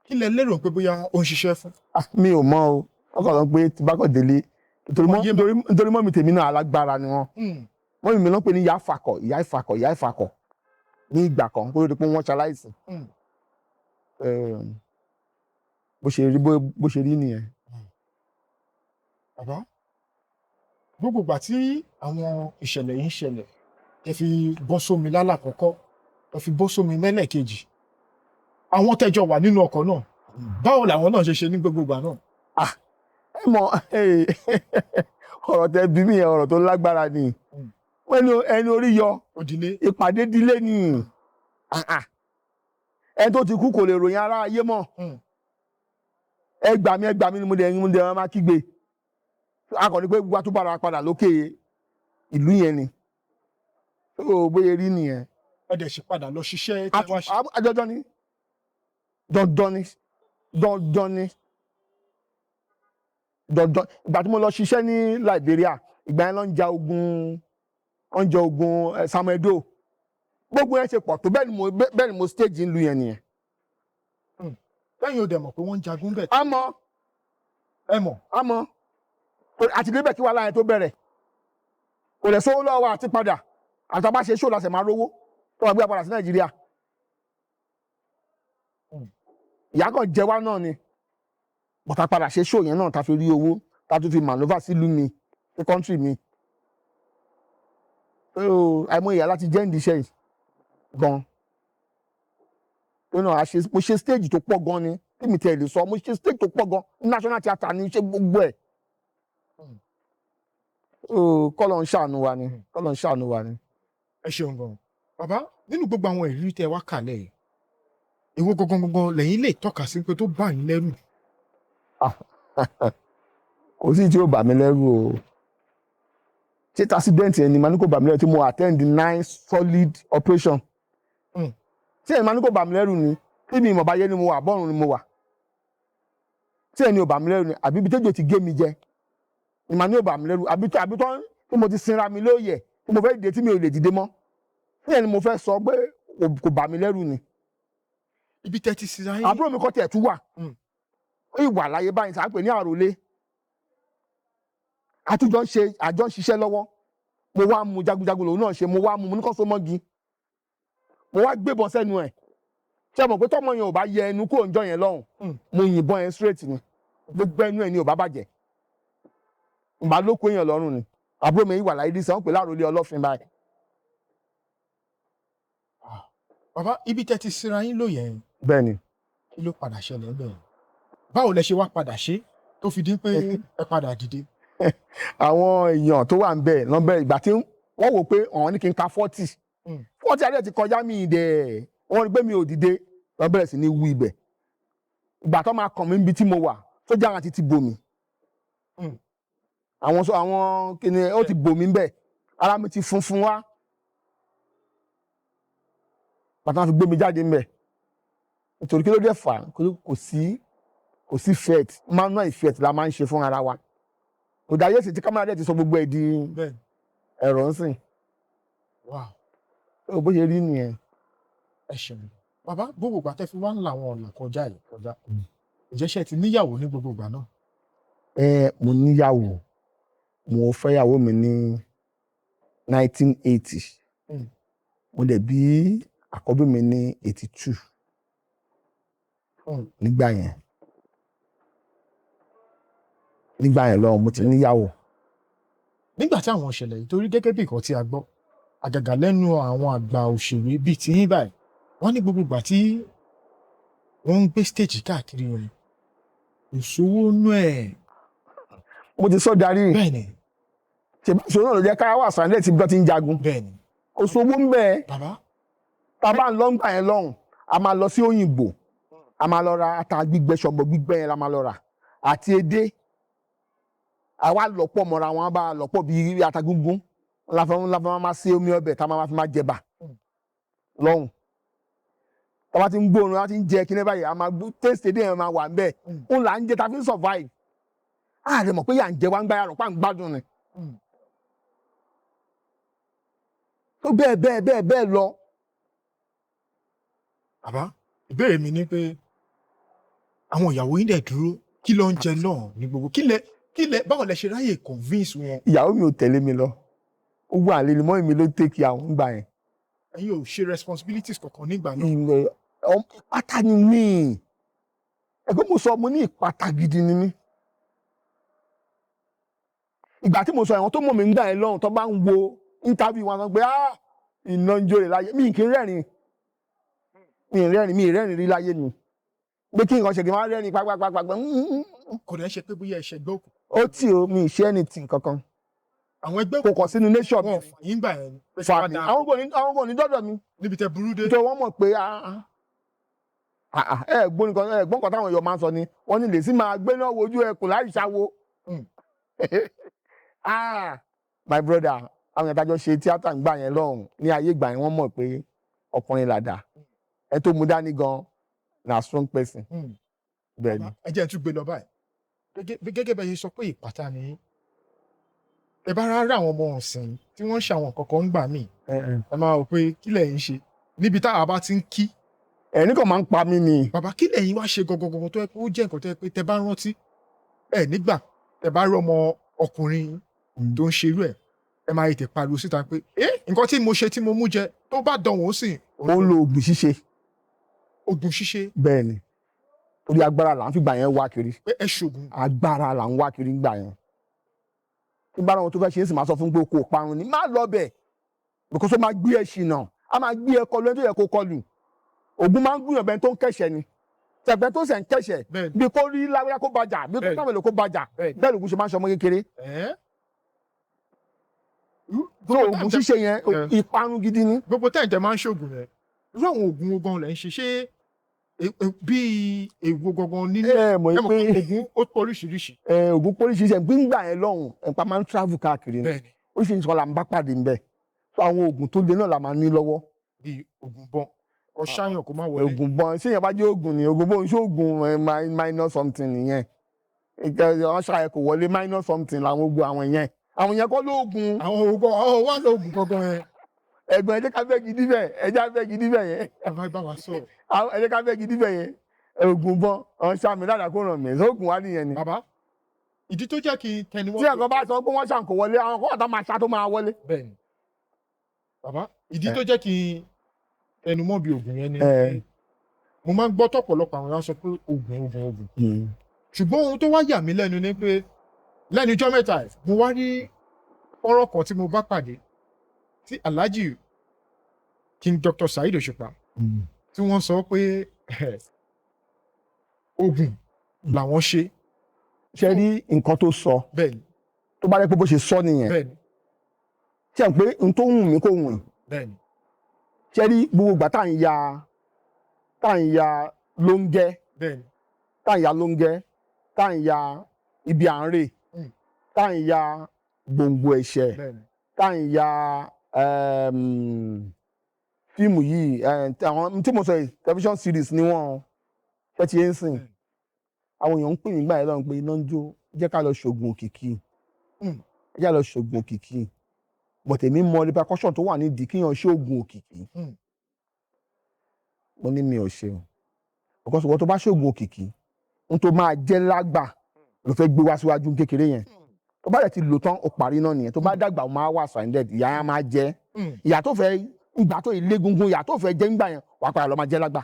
kí lẹ lérò pé bóyá ó ń ṣiṣẹ́ fún? Ah, mi ò mọ̀ o. Wọ́n kàn sọ pé tí bá kàn délé, nítorí mummy tèmi náà, alágbára ni wọ́n. Mummy mi ló ń pè ní ìyá ìfàkọ̀, ìyá ìfàkọ̀, ìyá ìfàkọ̀. Ní ìgbà kan kó ló di pé wọ́n ṣaláìsí. Bó ṣe rí, bó ṣe rí nìyẹn. Bàbá, gbogbo ìgbà tí àwọn ìṣẹ̀lẹ̀ yìí ń ṣẹlẹ̀, ẹ fi bọ́ sómi lálàkọ́kọ́, ẹ fi bọ́ sómi lẹ́lẹ́kejì, àwọn tẹ́jọ wà nínú ọkọ̀ náà, báwo làwọn náà ṣe ṣe ní gbogbo ìgbà náà? Ẹ mọ̀, ọ̀rọ̀ tẹ bí mi yẹn, ọ̀rọ̀ tó lágbára ni. Wọ́n ní ẹni orí yọ, òdìlé ìpàdé dílé ni. Ah, ah. Ẹni tó ti kú kò lè ròyìn ara ayé mọ́. Ẹ gbà mí, ẹ gbà mí ni mo dẹ̀ máa kígbe. A kàn ní pé wàá tún bára wa padà lókè ìlú yẹn ni. Tó bóyá rí nìyẹn. Ẹ dẹ̀ ṣe padà lọ ṣiṣẹ́ tẹ́ wá ṣe. Dandan ni, dandan ni, dandan ni, dandan. Ìgbà tí mo lọ ṣiṣẹ́ ní Liberia, ìgbà yẹn ló ń ja ogun, ó ń ja ogun Samuel Doe. Gbogbo yẹn ṣe pọ̀ tó, bẹ́ẹ̀ ni mo stage ń lu yẹn nìyẹn. Lẹ́yìn ò dẹ̀ mọ̀ pé wọ́n ń jagun bẹ̀? Àmọ́. Ẹ mọ̀? Àmọ́ àti débẹ̀ kí wàhálà yẹn tó bẹ̀rẹ̀, kò lè sówó lọ́wọ́ àti padà, àti bá ṣe ṣó la ṣẹ̀ máa rówó tó wà gbé wa padà sí Nàìjíríà. Ìyá kan jẹ wá náà ni bọ̀tà padà ṣe ṣó yẹn náà, ta fi rí owó ta tún fi manoeuvre sílùú mi, sí country mi. So àìmọ̀ ìyá láti jẹ́ ìdí iṣẹ́ yìí gan tó náà. Mo ṣe stage tó pọ̀ gan ni tí mi tẹ̀ lè sọ. Mo ṣe stage tó pọ̀ gan ní National Theatre ní ṣe gbogbo ẹ̀. So kọ́lọ̀ ń ṣàánú wa ni, kọ́lọ̀ ń ṣàánú wa ni. Ẹ ṣeun gan, bàbá. Nínú gbogbo àwọn ìrírí tẹ́ wá kàlẹ̀ yìí, èwo gangan gangan lẹ́yìn lè tọ́ka sí pé tó bá yín lẹ́rù? Kò sí tí ó bà mí lẹ́rù o. Ṣé accident yẹn ni màá ní kó bà mí lẹ́rù, tí mo attend nine solid operation? Tí ẹ̀ máa ní kó bà mí lẹ́rù ni, tí mi ìmọ̀ bá yé ni mo wà, bọ́ọ̀rùn ni mo wà, tí ẹ̀ ní ò bà mí lẹ́rù ni, àbí ibi tẹ́jọ́ ti gé mi jẹ ni màá ní ò bà mí lẹ́rù, àbí tó tí mo ti sinra mi lóye, tí mo fẹ́ dìde tí mi ò lè dìde mọ́, tí ẹ̀ ni mo fẹ́ sọ pé kò bà mí lẹ́rù ni. Ibi tẹ́ ti sinra yín. Àbúrò mi kọ́ tiẹ̀ tún wà. Ó ìwà láyé báyìí, sáà pè ní àròlé. Àtúnjọ ń ṣe, àjọ ń ṣiṣẹ́ lọ́wọ́. Mo wá mu jagunjagun lòun náà ṣe. Mo wá mu, mo ní kó so mọ́gi, mo wá gbébọn sẹ́nu ẹ̀. Ṣé ẹ mọ̀ pé tọ́mọ yẹn ò bá yẹ ẹnu kúrò níjọ́ yẹn lọ́hùn, mo yìnbọn yẹn straight ni, gbogbo ẹnu ẹ̀ ni ò bá bàjẹ́, ìbá ló kó èèyàn lọ́rùn ni. Àbúrò mi ìwà láyé dísẹ́, wọ́n pè láròlé ọlọ́fin báyìí. Bàbá, ibi tẹ́ ti sinra yín lóye yẹn, Bẹ́ẹ̀ ni. kí ló padà ṣẹlẹ̀ ńbẹ̀? Báwo lẹ ṣe wá padà ṣe tó fi dín pé ẹ padà dìde? Àwọn èèyàn tó wà ń bẹ̀ lọ́nbẹ̀, ìgbà tí wọ́n wò pé àwọn ní kí n ka 40, 40 adé ti kọjá mi dẹ̀, wọ́n rí pé mi ò dìde, wọ́n bẹ̀rẹ̀ sí ní wú ibẹ̀. Ìgbà tó máa kàn mí níbi tí mo wà, sójà àwọn ti bò mí. Àwọn sọ àwọn kìnì ó ti bò mí bẹ́ẹ̀, ara mi ti funfun wá. Bàtà wọn fi gbé mi jáde ńbẹ̀, nítorí kí ló dé fà á? Kò sí effect, manual effect la máa ń ṣe fún ara wa. Kò dáyé sí tí kámẹ́rà dẹ̀ ti sọ gbogbo ẹ̀ di ẹ̀rọ ń sìn. Tó bó ṣe rí nìyẹn. Ẹ ṣeun, bàbá. Gbogbo ìgbà tẹ́ fi wá ń la àwọn ọ̀nà kọjá yìí kọjá, ǹjẹ́ ṣe ti níyàwó ní gbogbo ìgbà náà? Ẹ, mo níyàwó. Mo fẹ́yàwó mi ní 1980. Mo dẹ̀ bí àkọ́bí mi ní 82. Nígbà yẹn lọ́wọ́ mo ti níyàwó. Nígbà tí àwọn ìṣẹ̀lẹ̀ yìí, torí gẹ́gẹ́ bí nǹkan tí a gbọ́, àgàgà lẹ́nu àwọn àgbà òṣèré bíi tiyín báyìí, wọ́n ní gbogbo ìgbà tí wọ́n ń gbé stage káàkiri yẹn, kò sówó nú ẹ̀. Mo ti sọ darí. Bẹ́ẹ̀ni. Ṣe ìṣòro náà ló jẹ́ káyà wà sànlẹ̀ tí bí wọ́n ti ń jagun. Kò sówó ń bẹ́ẹ̀. Bàbá. Tá a bá ń lọ ńgbà yẹn lọ́hùn, a máa lọ sí Òyìnbó, a máa lọ ra ata gbígbẹ, ṣọ̀bọ̀ gbígbẹ yẹn la máa lọ rà àti edé. Àwa lọ́pọ̀ mọ́ra wọn, bá lọ́pọ̀ bíi ata gúngún láfẹ́ máa ṣe omi ọbẹ̀ tá a máa fi máa jẹba lọ́hùn. Tá a bá ti ń gbóòórùn, a ti ń jẹ kíní báyìí, a máa gbó taste edé yẹn máa wà ńbẹ̀. Ń là ń jẹ ta fi ń survive. A lè mọ̀ pé yà ń jẹ wá ń gbá yàrá pa ń gbádùn ni. Tó bẹ́ẹ̀ bẹ́ẹ̀ bẹ́ẹ̀ bẹ́ẹ̀ lọ. Bàbá, ìbéèrè mi ni pé àwọn ìyàwó yín dẹ̀ dúró, kí ló ń jẹ náà ní gbogbo kí lẹ báwo lẹ ṣe ráyè convince wọn? Ìyàwó mi ò tẹ̀lé mi lọ, ó wà lé ní mọ́ mi ló take care àwọn gbà yẹn. Ẹ̀yin ò ṣe responsibilities kankan nígbà náà. Ilẹ̀ ìpátá ni mí. Ẹgbẹ́ mo sọ, mo ní ìpátá gidi ni mí. Ìgbà tí mo sọ, àwọn tó mọ̀ mí ń gbà yẹn lọ́hùn, tó bá ń wo interview wọn, sọ pé, "Ah, iná ń jó rè láyé mi." Kì í rẹ́rìn, mi ì rẹ́rìn, mi ì rẹ́rìn rí láyé mi, pé kí nǹkan ṣe kí n máa rẹ́rìn pápápápá. Kò dẹ̀ ṣe pé bóyá ẹ̀ṣẹ̀ gbọ́ òkú. Ó tì ó, mi ì ṣe anything kankan. Àwọn ẹgbẹ́ Kò kàn sínú nation mi. wọn fà yín gbà yẹn ni pé Fà ṣe mí wá dáa. Àwọn kò ní dọ́dọ̀ mi. Níbi tẹ burú dé. Nítorí wọ́n mọ̀ pé, ah, ah, ah, ah, ẹ gbọ́ nǹkan, ẹ gbọ́ nǹkan táwọn èèyàn máa ń sọ ni. Wọ́n ní lè sí máa gbé náà wojú ẹkùn láì ṣàwo. Ah, my brother, àwọn èèyàn tájọ ṣe tíátà ń gbà yẹn lọ́hùn ní ayé ìgbà yẹn, wọ́n mọ̀ pé ọkùnrin làdà ẹ tó mú dání gan na, strong person. Bẹ́ẹ̀ ni. Ẹ jẹ́ n tún gbé lọ báyìí. Gẹ́gẹ́ bẹ́ẹ̀ ṣe sọ pé ìpátá ni yín. Ẹ bá rárá, àwọn ọmọ ọ̀sìn tí wọ́n ń ṣe àwọn nǹkan kan ń gbà míì, ẹ máa wò pé kí lẹ̀yin ṣe níbi táwa bá ti ń kí. Ẹ̀rín kan máa ń pa mí ni. Bàbá, kí lẹ̀yin wá ṣe gangan tó yẹ pé ó jẹ́ nǹkan tó yẹ pé tẹ bá rántí ẹ nígbà tẹ bá rí ọmọ ọkùnrin tó ń ṣerú ẹ̀, ẹ máa tètè pariwo síta pé ẹ nǹkan tí mo ṣe tí mo mú jẹ tó bá dánwò ó sì? Ó ń lo oògùn ṣíṣe. Oògùn ṣíṣe? Bẹ́ẹ̀ ni, torí agbára là ń fìgbà yẹn wá kiri. Pé ẹ ṣoògùn. Agbára là ń wá kiri ńgbà yẹn. Tí bá wọn tó fẹ́ ṣe é sì máa sọ fún pé kò parun ni, má lọ bẹ̀, because ó máa gbé ẹ ṣìnà, á máa gbé ẹ kọlu ẹni tó yẹ kó kọlù. Ògùn máa ń gbìyànjú ẹni tó ń kẹ̀ṣẹ̀ ni, tẹ̀gbẹ́ tó sẹ̀ ń kẹ̀ṣẹ̀. Bí kò rí lágbájá kó bàjà, bí kò sábẹ̀lẹ̀ kó bàjà. Bẹ́ẹ̀ lògùn ṣe máa ń ṣọmọ kékeré. So ògùn ṣíṣe yẹn, ìparun gidi ni. Gbogbo tẹ́ǹtẹ́ máa ń ṣoògùn rẹ̀, irú àwọn oògùn wo gan lẹ̀ ń ṣe? Ṣé bíi èwo gangan nínú? Ẹ mọ̀ Ẹ mọ̀ pé pé oògùn ó pọ̀ oríṣiríṣi. Ẹ ògùn póríṣiríṣi. Gbígbà yẹn lọ́hùn, ẹ̀pà máa ń travel káàkiri ni. Oríṣiríṣi kan là ń bá pàdé ńbẹ̀, so àwọn oògùn tó le náà la máa ní lọ́wọ́. Bíi oògùn bọ́n kọ ṣáyàn kó má wọlé. Oògùn bọ́n, ṣé èèyàn bá jẹ́ oògùn ni oògùn bọ́n ṣé oògùn minor something nìyẹn. Wọ́n ṣàyẹ̀ kò wọlé, minor something làwọn oògùn àwọn yẹn, àwọn yẹn kọ́ lóògùn. Àwọn oògùn ọ̀ wà lóògùn gangan yẹn. Ẹ̀gbọ́n, ẹ jẹ́ ká bẹ́ gidi bẹ́ẹ̀, ẹ jẹ́ ká bẹ́ gidi bẹ́ẹ̀ yẹn. Ẹ bá bá wa sọ̀rọ̀. Ẹ jẹ́ ká bẹ́ gidi bẹ́ẹ̀ yẹn. Oògùn bọ́n ọ̀n ṣàmì dáadáa kó ràn mí sóògùn wá nìyẹn ni. Bàbá, ìdí tó jẹ́ kí n tẹnu Tí ẹ̀kan bá sọ pé wọ́n ṣàǹkó wọlé, àwọn kọ́ ọ̀tá máa ṣá tó máa wọlé. Bẹ́ẹ̀ni bàbá, ìdí tó jẹ́ kí n tẹnu mọ́ bí oògùn yẹn ni mo máa ń gbọ́ tọ̀pọ̀lọpọ̀ àwọn èèyàn sọ pé oògùn, oògùn, oògùn, ṣùgbọ́n ohun tó wá yà mí lẹ́nu ni pé lẹ́nu ijọ́ mẹ́ta ẹ̀, mo wá rí fọ́nrán kan tí mo bá pàdé tí Alhaji King Dr. Saheed Òṣùpá tí wọ́n sọ pé oògùn làwọn ṣe. Ṣe rí nǹkan tó sọ? Tó bá rẹ pé bó ṣe sọ nìyẹn, ṣe ń pé n tó wù mí kò wù mí. Ṣe rí gbogbo ìgbà tá à ń ya lóńgẹ́, tá à ń ya lóńgẹ́, tá à ń ya ibi à ń rè, tá à ń ya gbòǹgbò ẹ̀ṣẹ̀, tá à ń ya fíìmù yìí, àwọn tí mo sọ yìí, television series ni wọ́n ṣe ti yé ń sìn. Àwọn èèyàn ń pè mí gbà yẹn lọ́run pé iná ń jó, jẹ́ ká lọ ṣògùn òkìkí, jẹ́ ká lọ ṣògùn òkìkí. But èmi mọ repercussion tó wà nídìí kíyàn ṣoògùn òkìkí. Mo ní mi ò ṣe o, because ìwọ tó bá ṣoògùn òkìkí, ohun tó máa jẹ́ lágbà ló fẹ́ gbé wá síwájú kékeré yẹn. Tó bá dẹ̀ ti lò tán, ó parí náà nìyẹn. Tó bá dàgbà, ó máa wà stranded, ìyá á máa jẹ ìyá tó fẹ́ ìgbà tó ilé gungun, ìyá tó fẹ́ jẹ́ ńgbà yẹn, wàá padà lọ máa jẹ́ lágbà.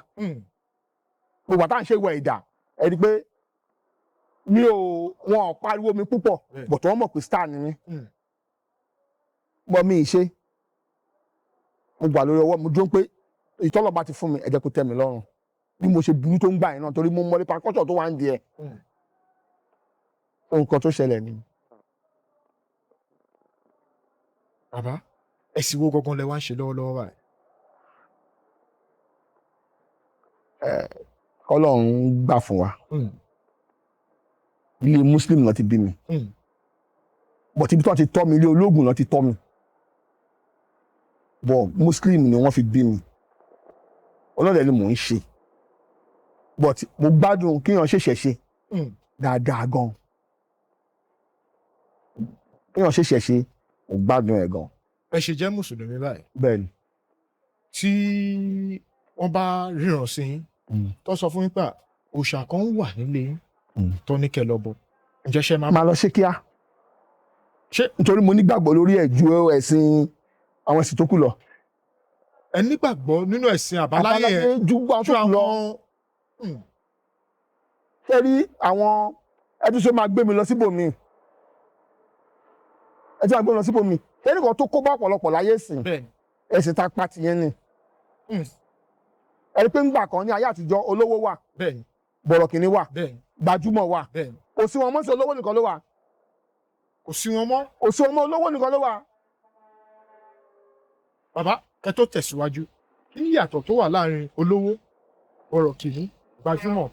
Gbogbo àtà ń ṣe ìwà ìdà, ẹ rí i pé mi ò, wọn ò pariwo mi púpọ̀, but wọ́n mọ̀ pé star ni mí. Bọ́ mi ì ṣe, mo gbà lórí ọwọ́ mo dúró pé ìtọ́lọ̀ bá ti fún mi, ẹ jẹ́ kó tẹ́ mi lọ́rùn bí mo ṣe burú tó ń gbà yẹn náà, torí mo mọ repercussion tó wà ń di ẹ̀. Nǹkan tó ṣẹlẹ̀ ni. Bàbá, ẹ̀sìn wo gangan lẹ wá ń ṣe lọ́wọ́lọ́wọ́ báyìí? Kọ́lọ́run gbà fún wa. Ilé muslim náà ti bí mi, but ibi tí wọ́n ti tọ́ mi, ilé ológun náà ti tọ́ mi, but muslim ni wọ́n fi bí mi. Ọlọ́dẹ ni mò ń ṣe, but mo gbádùn kíyàn ṣẹ̀ṣẹ̀ ṣe dáadáa gan. Kíyàn ṣẹ̀ṣẹ̀ ṣe, mo gbádùn ẹ̀ gan. Ẹ ṣe jẹ́ mùsùlùmí báyìí? Bẹ́ẹ̀ ni. Tí wọ́n bá ríran sí yín, tó sọ fún yín pé òòṣà kan wà nílé yín, tó ní kẹ́ lọ bọ, ǹjẹ́ ṣe máa Máa lọ ṣe kíá. Ṣé Nítorí mo nígbàgbọ́ lórí ẹ̀ ju ẹ̀sìn àwọn ẹ̀sìn tó kù lọ. Ẹ nígbàgbọ́ nínú ẹ̀sìn àbáláyé yẹn ju àwọn ju tó kù lọ. Àwọn Ṣé rí àwọn ẹ tún ṣe máa gbé mi lọ síbòmí, ẹ tún máa gbé mi lọ síbòmí. Ṣé nìkan tó kó bá ọ̀pọ̀lọpọ̀ láyé sìn, ẹ̀sìn tá a pa tìyẹn ni. Ẹ rí pé ńgbà kan ní ayé àtijọ́, olówó wà, bọ̀rọ̀kìnní wà, gbajúmọ̀ wà. Kò sí wọn mọ́ sí, olówó nìkan ló wà. Kò sí wọn mọ́. Kò sí wọn mọ́, olówó nìkan ló wà. Bàbá, kẹ́ tó tẹ̀síwájú, kí ni ìyàtọ̀ tó wà láàrin olówó, bọ̀rọ̀kìnní, gbajúmọ̀?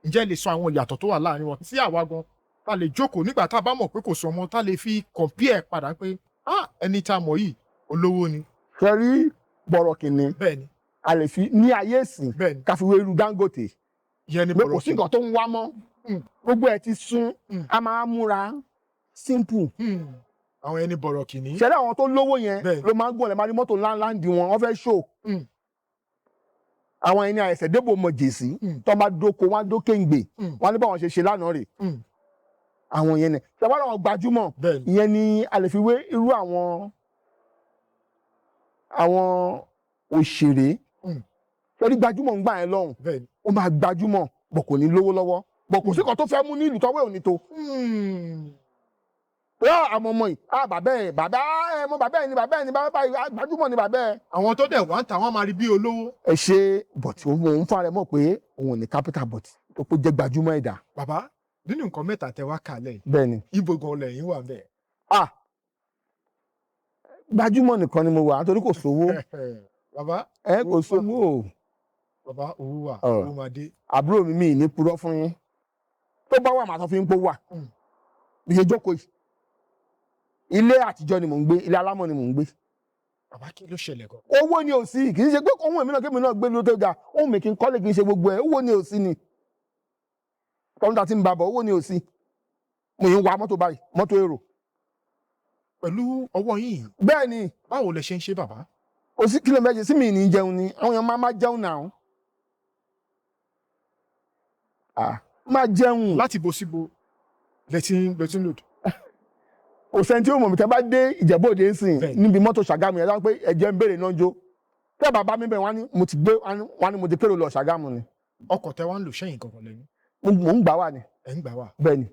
Ǹjẹ́ ẹ lè sọ àwọn ìyàtọ̀ tó wà láàrin wọn tí àwa gan ta lè jókòó nígbà tá a bá mọ̀ pé kò sọ ọmọ, tá lè fi compare padà pé, ah, ẹni tá a mọ̀ yìí, olówó ni? Ṣé rí bọ̀rọ̀kìnní, a lè fi ní ayé ìsìn ká fi wé irú Dangote, Ìyẹn ni pé kò sí bọ̀rọ̀kìnní. nǹkan tó ń wá mọ́. Gbogbo ẹ̀ ti sún. A máa múra simple. Àwọn ẹni bọ̀rọ̀kìnní. Ṣẹlẹ̀ àwọn tó lówó yẹn ló máa ń gbọ́n lẹ̀, máa rí mọ́tò ńláńlá ń di wọn, wọ́n fẹ́ ṣò. Àwọn ẹni àìsẹ̀ débò mọ̀ jèsì, tó bá dóko wọn á dókè ń gbè, wọn á ní báwọn ṣe ṣe lánàá rè. Àwọn yẹn ni ṣàbá àwọn gbajúmọ̀. Ìyẹn ni a lè fi wé irú àwọn òṣèré. Ṣẹ́rí gbajúmọ̀ ń gbà yẹn lọ́hùn, ó máa gbajúmọ̀ bọ̀, kò ní lówó lọ́wọ́ bọ̀, kò sí kan tó fẹ́ mú ní ìlú tọ́wọ́ ò ní tó. Pé àwọn ọmọ yìí, ah, bàbá ẹ̀, bàbá ẹ̀ mọ, bàbá ẹ̀ ni, bàbá ẹ̀ ni, bàbá ẹ̀ gbajúmọ̀ ni bàbá ẹ̀. Àwọn tó dẹ̀ wá ń ta, wọ́n máa rí bí olówó. Ẹ ṣe, but òun fúnra rẹ̀ mọ̀ pé òun ò ní capital, but tó pé jẹ́ gbajúmọ̀ ẹ̀dá. Bàbá, nínú nǹkan mẹ́ta tẹ wá kàlẹ̀ yìí, Bẹ́ẹ̀ ni. ibo gan lẹ́yìn wà bẹ́ẹ̀? Ah, gbajúmọ̀ nìkan ni mo wà, nítorí kò sówó. Bàbá. Ẹ kò sówó o. Bàbá, owó wà. Ọ̀rọ̀. Owó máa dé. Àbúrò mi, mi ní purọ́ fún yín, tó bá wà, màá sọ fún yín pé ó wà. Bí ṣe jókòó yìí, ilé àtijọ́ ni mò ń gbé, ilé alámọ̀ ni mò ń gbé. Bàbá, kí ló ṣẹlẹ̀ gan? Owó ni ò sí. Kì í ṣe pé ohun èmi náà, kémi náà gbé ló tó ga, ohun mi kì í kọ́lé, kì í ṣe gbogbo ẹ̀. Owó ni ò sí ni tọ́lú ta ti ń babọ̀, owó ni ò sí. Mo yìí ń wa mọ́tò báyìí, mọ́tò èrò. Pẹ̀lú ọwọ́ yìí? Bẹ́ẹ̀ ni. Báwo lẹ ṣe ń ṣe, bàbá? Kò sí kí ló mẹ́jẹ sí mi ní jẹun ni, àwọn èèyàn máa má jẹun náà. Ah, máa jẹun. Láti bo síbo lẹ ti ń lòdì? Kò sẹ́ni tí ó mọ̀ mi. Tẹ́ bá dé Ìjẹ̀bú Òde ń sìn, níbi mọ́tò Ṣàgámù yẹn, dáhùn pé ẹ̀jẹ̀ ń béèrè náà jó. Tẹ́ bàbá mi bẹ̀, wọ́n á ní mo ti gbé, wọ́n á ní mo ti kérò lọ Ṣàgámù ni. Ọkọ̀ tẹ wá ń lò sẹ́yìn gangan lẹ́yìn? Mò ń gbà wà ní. Ẹ̀ ń gbà wá? Bẹ́ẹ̀ ni.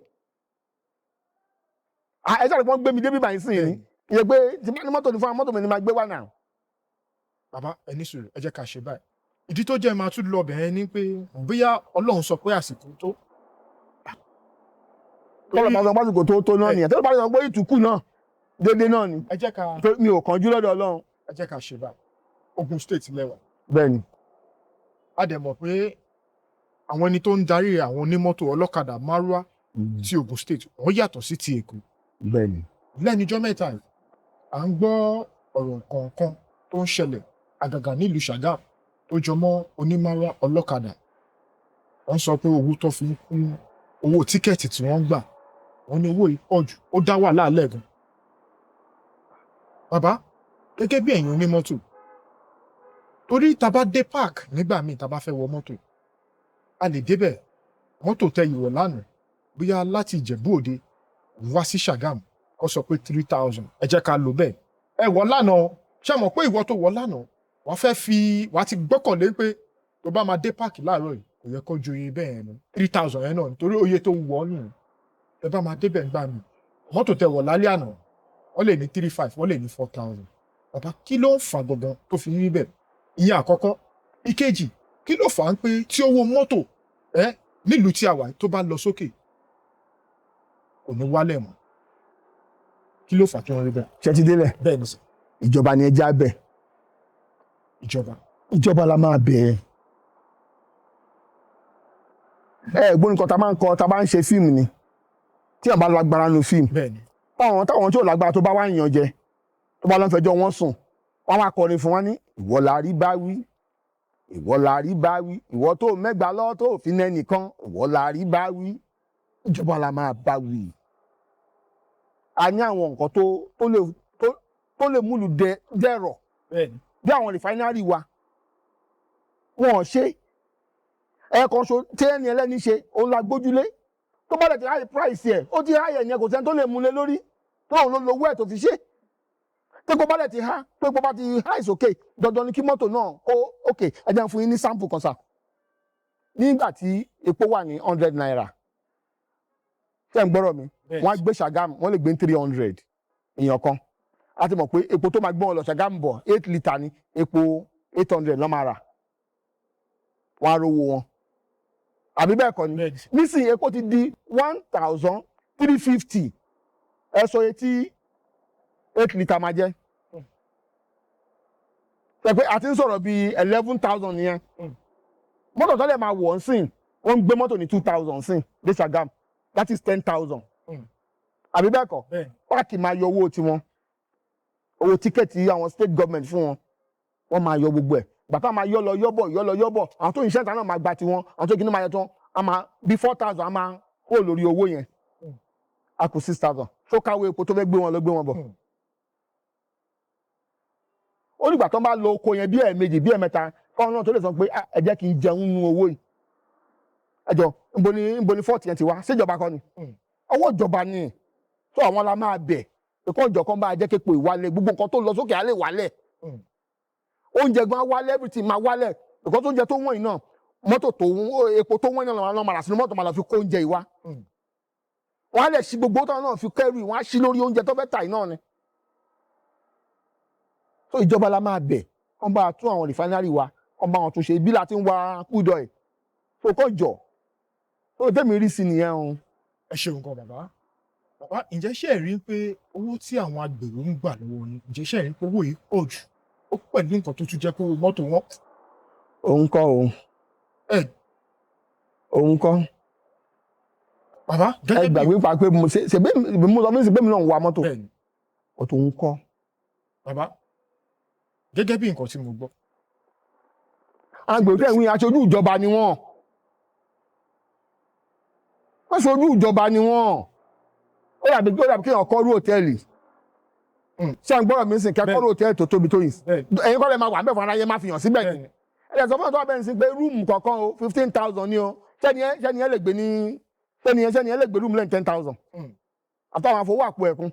Ah, ẹ sáré pọ́n gbé mi débi báyìí sìn ni, ìyẹn pé tí bá ní mọ́tò ní fún wa, mọ́tò mi ni máa gbé wà náà. Bàbá, ẹ ní sùúrù, ẹ jẹ́ ká ṣe báyìí. Ìdí tó jẹ́ máa tún lọ bẹ̀rẹ̀ ni pé bóyá Ọlọ́run sọ pé àsìkò tó. Tọ́lọ̀ máa sọ pásìkò tó tó náà nìyẹn, tọ́lọ̀ bá sọ pé ìtùkù náà déédéé náà ni. Ẹ jẹ́ ká Pé mi ò kánjú lọ́dọ̀ Ọlọ́run. Ẹ jẹ́ ká ṣe báyìí. Ogun State lẹ́wà. Bẹ́ẹ̀ ni. A dẹ̀ mọ̀ pé àwọn ẹni tó ń darí àwọn onímọ́tò, ọlọ́kadà, márúwá ti Ogun State, wọ́n yàtọ̀ sí ti Èkó. Bẹ́ẹ̀ ni. Lẹ́nujọ́ mẹ́ta yìí, à ń gbọ́ ọ̀rọ̀ kọ̀ọ̀kan tó ń ṣẹlẹ̀, àgàgà nílùú Ṣàgámù, tó jọmọ́ onímárúwá, ọlọ́kadà. Wọ́n sọ pé owó tó fi ń kún owó tíkẹ́ẹ̀tì tí wọ́n ń gbà, wọ́n ní owó yìí pọ̀ jù, ó dá wàhálà lẹ́gùn. Bàbá, gẹ́gẹ́ bí ẹ̀yin onímọ́tò, torí tá bá dé park nígbà míì, tá bá fẹ́ wọ mọ́tò, a lè débẹ̀, mọ́tò tẹ ìwọ̀ lánàá, bóyá láti Ìjẹ̀bú Òde wá sí Ṣàgámù, kó sọ pé 3,000, ẹ jẹ́ ká lò bẹ́ẹ̀. Ẹ wọ̀ lánàá, ṣé mọ̀ pé ìwọ tó wọ̀ lánàá, wàá fẹ́ fi wàá ti gbọ́kànlé pé tó bá máa dé páàkì láàárọ̀ yìí, kò yẹ kó ju iye bẹ́ẹ̀ lọ, 3,000 yẹn náà, nítorí oye tó wọ̀ ọ́ nù. Ẹ bá máa débẹ̀ ńgbà mi, mọ́tò tẹ wọ̀ lálẹ́ àná, wọ́n lè ní 3,500, wọ́n lè ní 4,000. Bàbá, kí ló ń fà gangan tó fi rí bẹ́ẹ̀? Ìyẹn àkọ́kọ́. Ìkejì, kí ló fà á pé tí owó mọ́tò ẹ nílùú tí a wà tó bá lọ sókè, kò ní wálẹ̀ mọ́? Kí ló fà á kí wọ́n rí bẹ́ẹ̀? Ṣe ti délẹ̀? Bẹ́ẹ̀ ni sir. Ìjọba ni ẹ já bẹ̀. Ìjọba. Ìjọba la máa bẹ̀. Ẹ gbóni kan tá a máa ń kọ, tá a bá ń ṣe fíìmù ni, tí àwọn bá lágbára nu fíìmù, bẹ́ẹ̀ ni táwọn tí ò lágbára tó bá wá yàn jẹ, tó bá lọ́n fẹjọ́ wọn sùn, wọ́n wá kọrin fún wọn ní ìwọ la rí bá wí, ìwọ la rí bá wí, ìwọ tó mẹ́gbàá lọ́wọ́ tó fi nẹ́nìkan, ìwọ la rí bá wí. Ìjọba la máa bá wí. A ní àwọn nǹkan tó lè múlù dẹ̀rọ̀, bẹ́ẹ̀ ni bí àwọn refinery wa, wọn ò ṣe ẹ̀ẹ̀kan ṣo tí ẹni ẹlẹ́ni ṣe, òun la gbójúlé. Tó bá dẹ̀ ti high price ẹ̀, ó ti high ẹ̀ yẹn, kò sẹ́ni tó lè múlé lórí tó òun ló lówó ẹ̀ tó fi ṣe. Tépo bá dẹ̀ ti há, tépo bá ti há ìsókè, dandan ni kí mọ́tò náà kó òkè. Ẹ jẹ́ n fún yín ní sample kan sà. Nígbà tí epo wà ní ₦100, ṣé ń gbọ́rọ̀ mi? Wọ́n á gbé Ṣàgámù, wọ́n lè gbé ní 300 èèyàn kan. A ti mọ̀ pé epo tó máa gbé wọn lọ Ṣàgámù bọ̀, 8 litre ní epo, 800 ló máa rà. Wọ́n á rówó wọn, àbí bẹ́ẹ̀ kọ́ ni? Bẹ́ẹ̀ni. Nísìnyí, epo ti di 1,350. Ẹ sọ iye tí 8 litre máa jẹ́. Ṣe pé a ti ń sọ̀rọ̀ bíi 11,000 nìyẹn. Mọ́tò tó lè máa wọ̀ ń sìn, wọ́n ń gbé mọ́tò ní 2,000 sìn dé Ṣàgámù, that is 10,000. Àbí bẹ́ẹ̀ kọ́? Bẹ́ẹ̀ni. Páàkì máa yọ owó tiwọn, owó ticket àwọn state government fún wọn, wọ́n máa yọ gbogbo ẹ̀. Bàtà máa yọ lọ yọ́bọ̀, yọ lọ yọ́bọ̀. Àwọn tó ń ṣẹ́ta náà máa gba tiwọn, àwọn tó kí ní máa yọ tiwọn. A máa bí 4,000, a máa kó lórí owó yẹn. A kù 6,000 tó káwé epo tó fẹ́ gbé wọn lọ, gbé wọn bọ̀. Ó nígbà tó ń bá lọ oko yẹn bí ẹ̀ẹ̀mejì, bí ẹ̀ẹ̀mẹ́ta, káwọn náà tó lè sọ pé, "Ah, ẹ jẹ́ kí n jẹun nínú owó yìí." Ẹ jọ, níbo ni fault yẹn ti wá? Ṣèjọba kọ́ ni? Ọwọ́ ìjọba ni. Tó àwọn la máa bẹ̀ ẹ̀kọ́ ìjọ kan bá jẹ́ képo ìwálẹ̀, gbogbo nǹkan tó lọ sókè á lè wálẹ̀. Oúnjẹ gan á wálẹ̀, everything máa wálẹ̀, because oúnjẹ tó wọ̀n yìí náà, mọ́tò tó ń epo tó wọ̀n yìí náà làwọn máa rà sínú mọ́tò, máa lọ fi kó oúnjẹ yìí wá. Wọ́n á lè ṣí gbogbo táwọn náà fi kẹ́rù yìí, wọ́n á ṣí lórí oúnjẹ tó fẹ́ tà yìí náà ni. Tó ìjọba la máa bẹ̀, kán bá tún àwọn refinery wa, kán bá wọn tún ṣe. Ibi la ti ń wa crude oil, tó kọ́ jọ tó tẹ̀mí rí sí nìyẹn o. Ẹ ṣeun gan, bàbá. Bàbá, ǹjẹ́ ṣe rí i pé owó tí àwọn agbèrò ń gbà lọ́wọ́ yín, ǹjẹ́ ṣe rí i pé owó yìí pọ̀ jù, ó pẹ̀lú nǹkan tó tún jẹ́ pé owó mọ́tò wọn? Òun kọ́ o. Ẹ Òun kọ́. Bàbá, Ẹ gẹ́gẹ́ bí gbàgbé pa pé mo ṣe ṣe bí mo sọ fún mi pé mi náà ń wa mọ́tò. Bẹ́ẹ̀ni. Ọ̀tún òun kọ́. Bàbá, gẹ́gẹ́ bí nǹkan tí mo gbọ́. Agbèrò tẹ̀ ń wí, aṣojú ìjọba ni wọ́n. Aṣojú ìjọba ni wọ́n. Ó dàbí kéèyàn kọ́ rú hòtẹ́ẹ̀lì. Ṣé à ń gbọ́dọ̀ mi sìn kẹ́ kọ́ rú hòtẹ́ẹ̀lì tó tóbi tó yìí? Bẹ́ẹ̀ni. Ẹ̀yin kọ́ lè máa wà ń bẹ̀ fún aráyé, máa fi hàn síbẹ̀ ni. Bẹ́ẹ̀ni. Ẹ̀ sọ fún ọ̀tọ́ abẹ́rẹ́ sí pé room kọ̀ọ̀kan o, 15,000 ni o. Ṣẹ́ni ẹ lè gbé room lẹ́yìn 10,000? Àtàwọn àfọwọ́ àpò ẹ̀kún.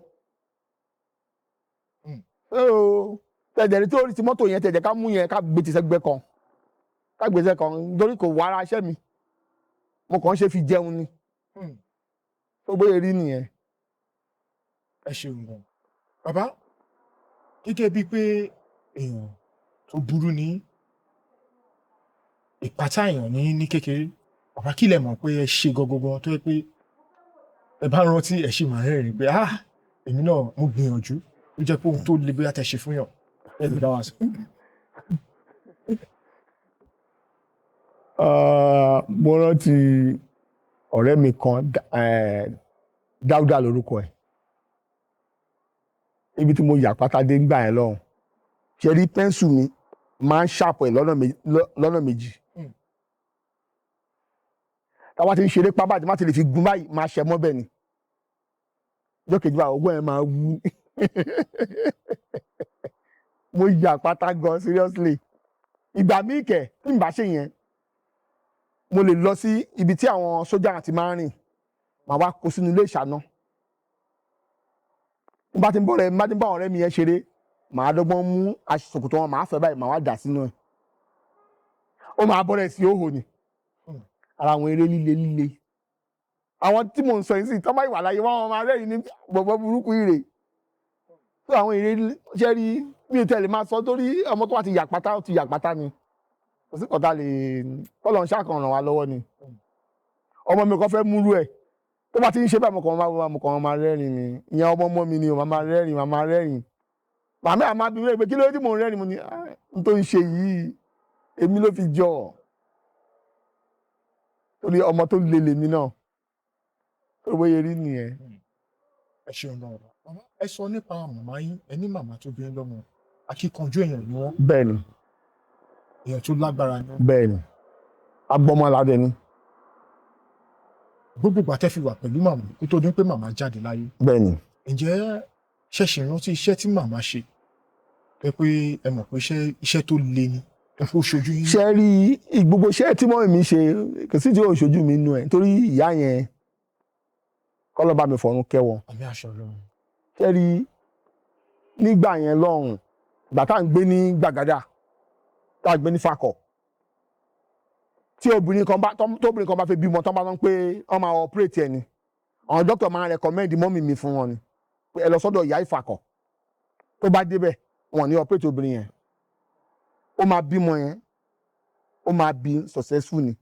Tẹ̀jẹ̀ tí ó rí ti mọ́tò yẹn, tẹ̀jẹ̀ ká mú yẹn, ká gbé ti sẹ́gbẹ́ kan, ká gbé sẹ́ kan, nítorí kò wá ara iṣẹ́ mi, mo kàn ń ṣe fi jẹun ni. Tó bóyá rí nìyẹn. Ẹ ṣeun gan, bàbá. Gẹ́gẹ́ bíi pé èèyàn tó burú ní ìpátá èèyàn ní kékeré, bàbá, kí lẹ mọ̀ pé ẹ ṣe gangan tó yẹ pé ẹ bá rántí, ẹ ṣì máa rẹ́rìn-ín pé, "Ah, èmi náà mo gbìyànjú," ó jẹ́ pé ohun tó le bóyá tẹ ṣe fún yàn, ẹ lè bá wa sọ? Mo rántí ọ̀rẹ́ mi kan, Dáúdà lórúkọ ẹ̀. Ibi tí mo yà pátá dé ńgbà yẹn lọ́hùn, ṣe rí pencil mi máa ń ṣàpọ̀ ẹ̀ lọ́nà méjì. Táwa ti ń ṣeré pábà tí má ti lè fi gun báyìí, máa ṣẹ mọ́ bẹ́ẹ̀ ni. Ọjọ́ kejì bá ọgbọ́n ẹ̀ máa wú. Mo yà pátá gan, seriously. Ìgbà míì kẹ̀ tí n bá ṣe yẹn, mo lè lọ sí ibi tí àwọn sójà ti máa ń rìn, màá wá kó sínú ilé ìṣáná. N bá ti ń bọ̀ rẹ, n bá ti ń bá ọ̀rẹ́ mi yẹn ṣeré, màá dọ́gbọ́n mú aṣọ ṣòkòtò wọn, màá fẹ́ báyìí, màá wá dà sínú ẹ̀, ó máa bọ́rẹ̀ sí òhò ni. Ara àwọn eré líle líle àwọn tí mò ń sọ yìí sì tọ́ bá ìwà láyé wọn máa rẹ́rìn ní bọ̀bọ̀ burúkú ire tó àwọn eré ṣe rí bí o tẹ̀lé máa sọ, torí ọmọ tó wà ti yà pátá, ó ti yà pátá ni. Kò sí kọ́ta lè kọ́lọ̀ ń ṣàkànràn wá lọ́wọ́ ni. Ọmọ mi kan fẹ́ múrú ẹ̀, tó bá ti ń ṣe báyìí, mo kàn máa rẹ́rìn ni. Ìyẹn ọmọ ọmọ mi ni o. Máa rẹ́rìn, máa rẹ́rìn. Màmá àmà bí mi pé kí ló dé tí mò ń rẹ́rìn. Mo ní, "Ah, n tó ń ṣe yìí, èmi ló fi jọ," torí ọmọ tó le lèmi náà. Tó bóyá rí nìyẹn. Ẹ ṣeun gan, bàbá. Bàbá, ẹ sọ nípa màmá yín. Ẹ ní màmá tó bí yín lọ́mọ, akíkanjú èèyàn ni wọ́n. Bẹ́ẹ̀ni. Èèyàn tó lágbára ni wọ́n. Bẹ́ẹ̀ni, agbọmọládẹ ni. Gbogbo ìgbà tẹ́ fi wà pẹ̀lú màmá kó tó dín pé màmá jáde láyé, Bẹ́ẹ̀ni. ǹjẹ́ ṣẹ̀ṣẹ̀ rántí iṣẹ́ tí màmá ṣe ẹ pé ẹ mọ̀ pé iṣẹ́ tó le ni, ẹ pé ó ṣojú yín? Ṣe rí gbogbo iṣẹ́ tí mọ́mì mi ṣe, kò sí tí yóò ṣojú mi nù ẹ̀, torí ìyá yẹn, kọ́lọ́ bá mi fọ̀run kẹ́ wọn. Àmì àṣọ Ọlọ́run. Ṣe rí Nígbà yẹn lọ́hùn, ìgbà tá à ń gbé ní Gbàgádà, tá à ń gbé ní Fakọ̀, tí obìnrin kan bá tóbìnrin kan bá fẹ́ bímọ, tán bá tán pé wọ́n máa operate ẹ̀ ni, àwọn dókítà máa recommend mummy mi fún wọn ni pé ẹ lọ sọ́dọ̀ ìyá Ìfàkọ̀. Tó bá débẹ̀, wọn ní operate obìnrin yẹn, ó máa bímọ yẹn, ó máa bí successful ni.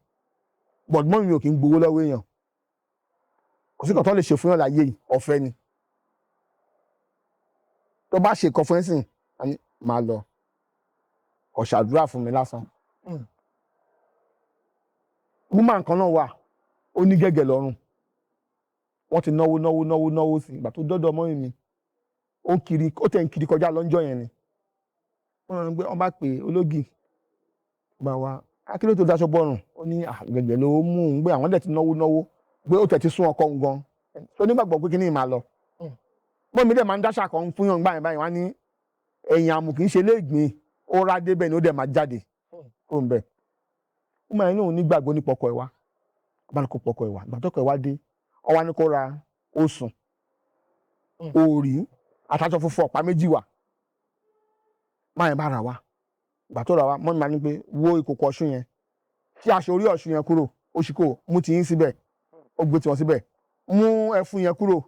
But mummy mi ò kí ń gbowó lọ́wọ́ èèyàn. Kò sí kan tó lè ṣe fún yàn láyé yìí, ọ̀fẹ́ ni. Tó bá ṣe nǹkan fún ẹ sìn, á ní máa lọ, kò ṣàdúrà fún mi lásán. Woman kan náà wà, ó ní gẹ̀gẹ̀ lọ́rùn, wọ́n ti náwó náwó náwó náwó sí. Ìgbà tó dọ́dọ̀ mummy mi, ó ń kiri, ó tẹ̀ ń kiri kọjá lọ́njọ́ yẹn ni wọ́n rán pé wọ́n bá pè é, ológì bá wa akíló tó daṣọ bọ́rùn. Ó ní gẹ̀gẹ̀ ló mú un gbé, àwọn dẹ̀ ti náwó náwó, pé ó tẹ̀ ti sún ọkọ òun gan tó nígbàgbọ́ pé kíní máa lọ. Mummy dẹ̀ máa ń dáṣà kan fún yàn gbà yẹn báyìí, wọ́n á ní ẹ̀yìn àmù kì í ṣe léègbìn, ó rá débẹ̀ ni ó dẹ̀ máa jáde kó ń bẹ̀. Ó máa ń ní òun nígbàgbọ́ nípa ọkọ ẹ̀ wá bá ní kó pọkọ ẹ̀ wá. Ìgbà tọkọ ẹ̀ wá dé, ó wá ní kó ra osùn, òòrì àtàṣọ funfun ọ̀pá méjì wà. Máa yẹn bá ra wá. Ìgbà tó ra wá, mummy máa ní pé wo ìkòkò Ọ̀ṣun yẹn, tí aṣọ orí Ọ̀ṣun yẹn kúrò, ó sì kò mú tiyín síbẹ̀. Ó gbé tiwọn síbẹ̀. Mú ẹfun yẹn kúrò,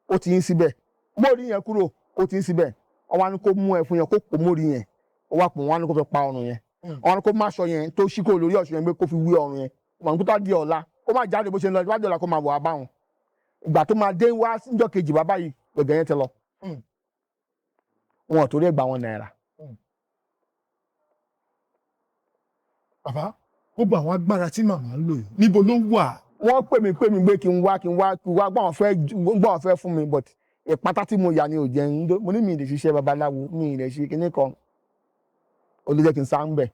ó tiyín síbẹ̀. Mórí yẹn kúrò, ó tiyín síbẹ̀. Ó wá ní kó mú ẹfun yẹn, kó pò mórí yẹn, ó wá pò. Wọ́n á ní kó fi pa ọrùn yẹn. Ó wá ní kó má aṣọ yẹn tó ṣí kúrò lórí Ọ̀ṣun yẹn, pé kó fi wé ọrùn yẹn. Wọn kó tó di ọ̀la, kó má jáde bó ṣe ń lọ iwájú ọ̀la, kó máa bọ̀ wá báwọn. Ìgbà tó máa dé wá níjọ́ kejì, bàbá yìí, gbẹ̀gẹ̀ yẹn ti lọ. Wọn ò torí ẹ̀ gba ₦1. Bàbá, gbogbo àwọn agbára tí màmá ń lò yìí, níbo ló wà? Wọ́n pè mí pé kí n wá, kí n wá, kí n wá gbọ́, àwọn fẹ́ fún mi, but ìpátá tí mo yà ni ò jẹ́ ń mo ní mi ì lè ṣiṣẹ́ babaláwo, mi ì lè ṣe kinní kan, ó ló jẹ́ kí n sá ń bẹ̀.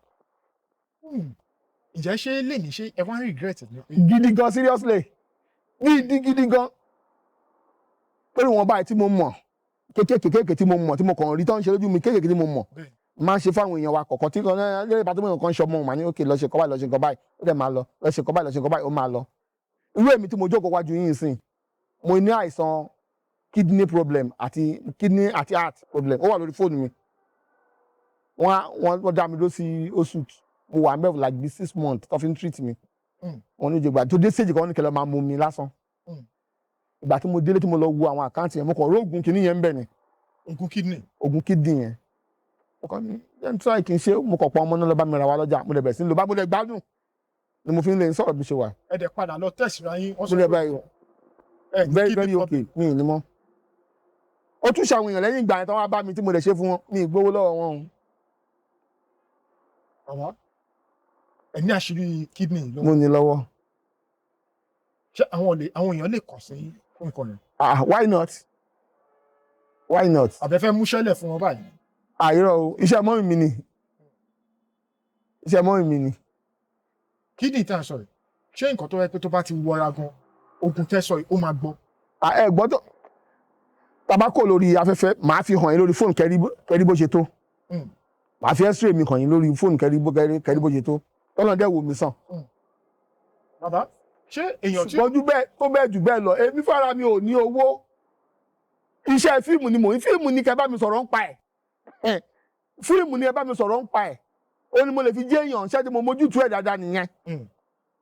Ǹjẹ́ ṣé lè ní ṣé ẹ wá ń regret ní pé Gidi gan, seriously, gidi gidi gan, pẹ̀lú wọn báyìí tí mo mọ̀, kéékèèké kéékèèké tí mo mọ̀, tí mo kàn rí tó ń ṣe lójú mi, kéékèèké tí mo mọ̀, máa ń ṣe fáwọn èèyàn wa kọ̀ọ̀kan tí kan lórí ìbátan mọ̀ kan ṣọmọ màá ní òkè, lọ ṣe kọ́ báyìí, lọ ṣe nǹkan báyìí, ó dẹ̀ máa lọ, lọ ṣe nǹkan báyìí, lọ ṣe nǹkan báyìí, ó máa lọ. Irú èmi tí mo jókòó wájú yín sìn, mo ní àìsàn kidney problem àti kidney àti heart problem. Ó wà lórí fóònù mi. Wọ́n dá mi lọ sí oṣù, mo wà mẹ́fù like bí 6 months tó fi ń treat mi. Wọ́n ní ìjọba tó dé stage kan, wọ́n ní kẹlẹ́ máa mú mi lásán. Ìgbà tí mo délé, tí mo lọ wo àwọn account yẹn, mo kàn rógùn kìíní yẹn ń bẹ̀ ni. Ogun kidney? Oògùn kidney yẹn, mo kàn ní jẹ́ n try kí n ṣe. Mo kàn pọn ọmọ náà lọ bá mi ra wa lọ́jà, mo lè bẹ̀rẹ̀ sí ní lò bá, mo lè gbádùn ni mo fi ń lè sọ̀rọ̀ bí ṣe wà. Ẹ dẹ̀ padà lọ test ra yín, wọ́n Mo sọ lè pé báyìí ẹ ní very kidney very problem. okay, mi ì ní mọ́. Ó tún ṣe àwọn èèyàn lẹ́yìn ìgbà yẹn tó wá bá mi tí mo lè ṣe fún wọn, mi ì gbowó lọ́wọ́ wọn o. Bàbá, ẹ ní àṣírí kidney lọ́wọ́? Mo ní lọ́wọ́. Ṣé àwọn èèyàn lè kàn sí fún nǹkan yẹn? Ah, why not, why not? Àbẹ́fẹ́ múṣẹ́lẹ̀ fún wọn báyìí? Àìrọ̀ o, iṣẹ́ mummy mi ni, iṣẹ́ mummy mi ni. Kidney tá à ń sọ yìí, ṣé nǹkan tó yẹ pé tó bá ti wọra gan, ogun tẹ́ sọ yìí, ó máa gbọ́? Ah, ẹ gbọ́dọ̀ tabako lórí afẹ́fẹ́, màá fi hàn yín lórí fóònù kẹ́rí bó ṣe tó. Màá fi x-ray mi hàn yín lórí fóònù kẹ́rí bó ṣe tó, tọ́nà dẹ̀ wò mí sàn. Bàbá, ṣé èèyàn tí Ṣùgbọ́n jù bẹ́ẹ̀ tó bẹ́ẹ̀ jù bẹ́ẹ̀ lọ, èmi fúnra mi ò ní owó. Iṣẹ́ fíìmù ni mò ń, fíìmù ni kẹ́ bá mi sọ̀rọ̀ ń pa ẹ̀, fíìmù ni ẹ bá mi sọ̀rọ̀ ń pa ẹ̀, ó ní mo lè fi jẹ́ èèyàn. Iṣẹ́ tí mo mójútó ẹ̀ dáadáa nìyẹn.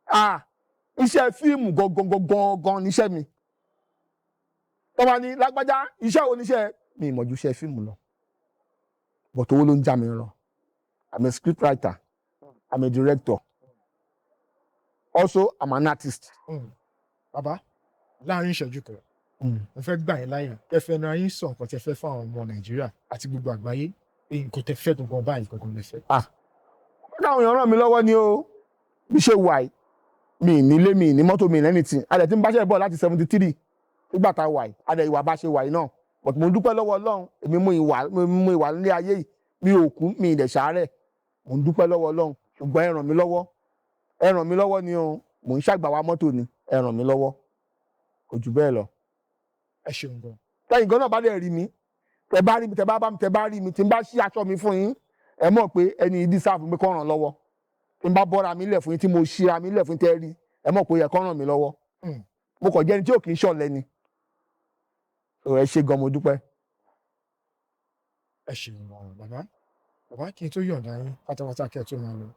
Ah, iṣẹ́ fíìmù gangan gangan gan níṣẹ́ mi. Tọ́ba ní lágbájá, iṣẹ́ wo níṣẹ́ mi? Ìmọ̀ ju iṣẹ́ fíìmù lọ, but owó ló ń já mi lọ. I'm a script writer, I'm a director, also I'm an artist. Bàbá, láàrin ìṣẹ́jú kan, mo fẹ́ gbà yín láyè kẹ́ fẹ́ náà yín sọ nǹkan tẹ́ fẹ́ fún àwọn ọmọ Nàìjíríà àti gbogbo àgbáyé, pé nǹkan tẹ́ fẹ́ gangan báyìí gangan lẹ fẹ́. Káwọn èèyàn ràn mí lọ́wọ́ ni o. Bí ṣe wà yìí, mi ì nílé, mi ì ní mọ́tò, mi ì ní anything. Adẹ̀ tí ń báṣẹ́ bọ̀ láti 73 nígbà tá a wà yìí, adẹ̀ ìwà bá ṣe wà yìí náà, but mo dúpẹ́ lọ́wọ́ Ọlọ́run. Èmi mú ìwà nílé ayé yìí, mi ò kú, mi ì dẹ̀ ṣàárẹ̀. Mo ń dúpẹ́ lọ́wọ́ Ọlọ́run, ṣùgbọ́n ẹ ràn mí lọ́wọ́, ẹ ràn mí lọ́wọ́ ni o. Mò ń ṣàgbà wa mọ́tò ni, ẹ ràn mí lọ́wọ́, kò jù bẹ́ẹ̀ lọ. Ẹ ṣeun gan. Tẹ́yìn gan náà bá dẹ̀ rí mi, tẹ bá rí mi, tẹ bá bá mi, tẹ bá rí mi, tí n bá ṣí aṣọ mi fún yín, ẹ mọ̀ pé ẹni yìí deserve pé kó ràn lọ́wọ́. Tí n bá bọ́ra mi lẹ̀ fún yín, tí mo ṣíra mi lẹ̀ fún yín, tẹ́ rí, ẹ mọ̀ pé ó yẹ kó ràn mí lọ́wọ́. Mo kàn jẹ́ ẹni tí ò kì í ṣọ̀lẹ ni. So ẹ ṣé gan, mo dúpẹ́. Ẹ ṣeun gan bàbá. Bàbá, kí n tó yọ̀ǹda yín pátápátá kí ẹ tó máa lọ,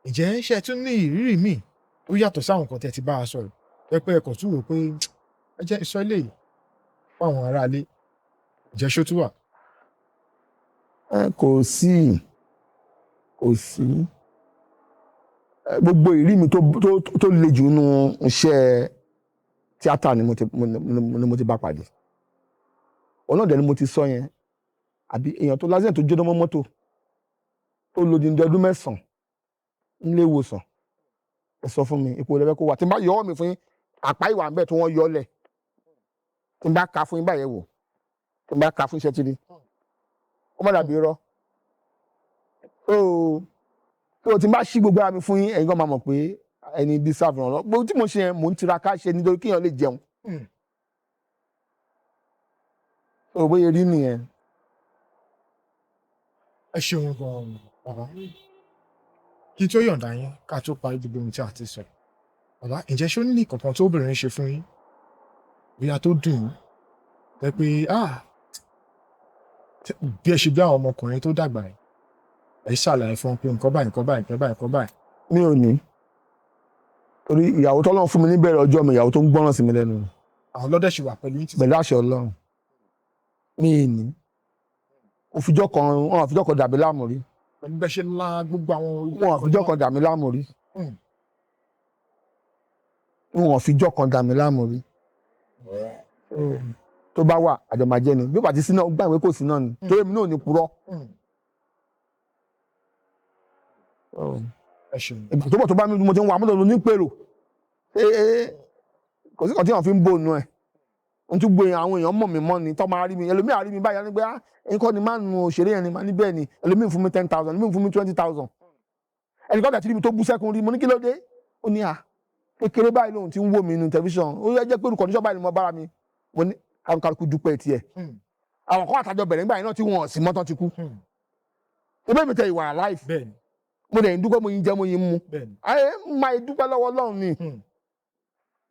ǹjẹ́ ṣé ẹ tún ní ìrírí míì tó yàtọ̀ sáwọn nǹkan tẹ́ ti bá a sọ̀rọ̀ ẹ pé ẹ kàn tún wò pé ẹ jẹ́ sọ eléyìí fún àwọn aráalé? Ǹjẹ́ ṣó tún wà? Ẹ kò sí, kò sí. Gbogbo ìrírí mi tó le jù nínú iṣẹ́ tíátà ni mo ti bá pàdé. Òun náà dẹ̀ ni mo ti sọ yẹn, àbí èèyàn tó lásìkò tó jóná mọ́ mọ́tò, tó lò ní ọdún 9 nílé ìwòsàn. Ẹ sọ fún mi ipò lẹ́fẹ́ kó wà. Tí n bá yọ ọ́ mi fún yín, àpá ìwà ń bẹ̀ tí wọ́n yọ ọ́ lẹ̀. Tí n bá ka fún yín báyẹn wò, tí n bá ka fún iṣẹ́ tí ni ó má dàbí irọ́. So tí n bá ṣí gbogbo ara mi fún yín, ẹ̀yin gan máa mọ̀ pé ẹni deserve ìrànlọ́wọ́. Gbogbo tí mo ṣe yẹn, mò ń tiraka ṣe nítorí kéèyàn lè jẹun. So bóyá rí nìyẹn. Ẹ ṣeun gan bàbá. Kí n tó yọ̀ǹda yín, ká tó parí gbogbo ohun tí a ti sọ, bàbá, ǹjẹ́ ṣó ní kankan tó obìnrin ṣe fún yín bóyá tó dùn ún tẹ pé ah, bí ẹ ṣe bí àwọn ọmọkùnrin tó dàgbà yìí, ẹ ṣàlàyé fún wọn pé nǹkan báyìí, nǹkan báyìí, nǹkan báyìí, nǹkan báyìí? Mi ò ní, torí ìyàwó tọ́lọ́run fún mi níbẹ̀rẹ̀ ọjọ́ mi, ìyàwó tó ń gbọ́ràn sí mi lẹ́nu ni. Àwọn lọ́dẹ̀ ṣì wà pẹ̀lú yín títí? Pẹ̀lú àṣẹ Ọlọ́run, mi ì ní òfijọ́ kan. Wọn àfijọ́ kan dàbí láàmú rí. Pẹ̀lú bẹ́ẹ̀ ṣe la gbogbo àwọn Wọn àfijọ́ kan dàmí láàmú rí. Wọn àfijọ́ kan dàmí láàmú rí. Tó bá wà, àjọmọ̀jẹ́ ni. Bí ó bá ti sí náà, ó gbà pé kò sí náà ni, torí èmi náà ò ní purọ́. Ẹ ṣeun. Ìgbà tó bọ̀ tó bá mi, mo ti ń wà mọ́tò ní pèrò. Kò sí kan tí wọ́n fi ń bò nù ẹ̀ n tún gbé. Àwọn èèyàn mọ̀ mí mọ́ ni tọ́ máa rí mi. Ẹlòmíì á rí mi báyìí á ní pé, "Ah, nǹkan ni máa nu òṣèré yẹn ni." Máa ní bẹ́ẹ̀ ni. Ẹlòmíì fún mi 10,000, ẹlòmíì fún mi 20,000. Ẹnìkan tàbí rí mi tó bú sẹ́kún rí. Mo ní, "Kí ló dé?" Ó ní, "À, kékeré báyìí lòun ti ń wò mí nínú tẹlifíṣàn, ó yẹ jẹ́ pé olùkọ́ báyìí ni mo bára mi." Mo ní àwọn kálukú dúpẹ́ tiẹ̀. Àwọn kan àtàjọ bẹ̀rẹ̀ nígbà yẹn náà tí wọ́n sì mọ́tán ti kú. Ebe mi tẹ ìwà alive. Mo dẹ̀ ń dúpẹ́, mo yin jẹ́, mo yin mu. Ayé máa dúpẹ́ lọ́wọ́ Ọlọ́run ni.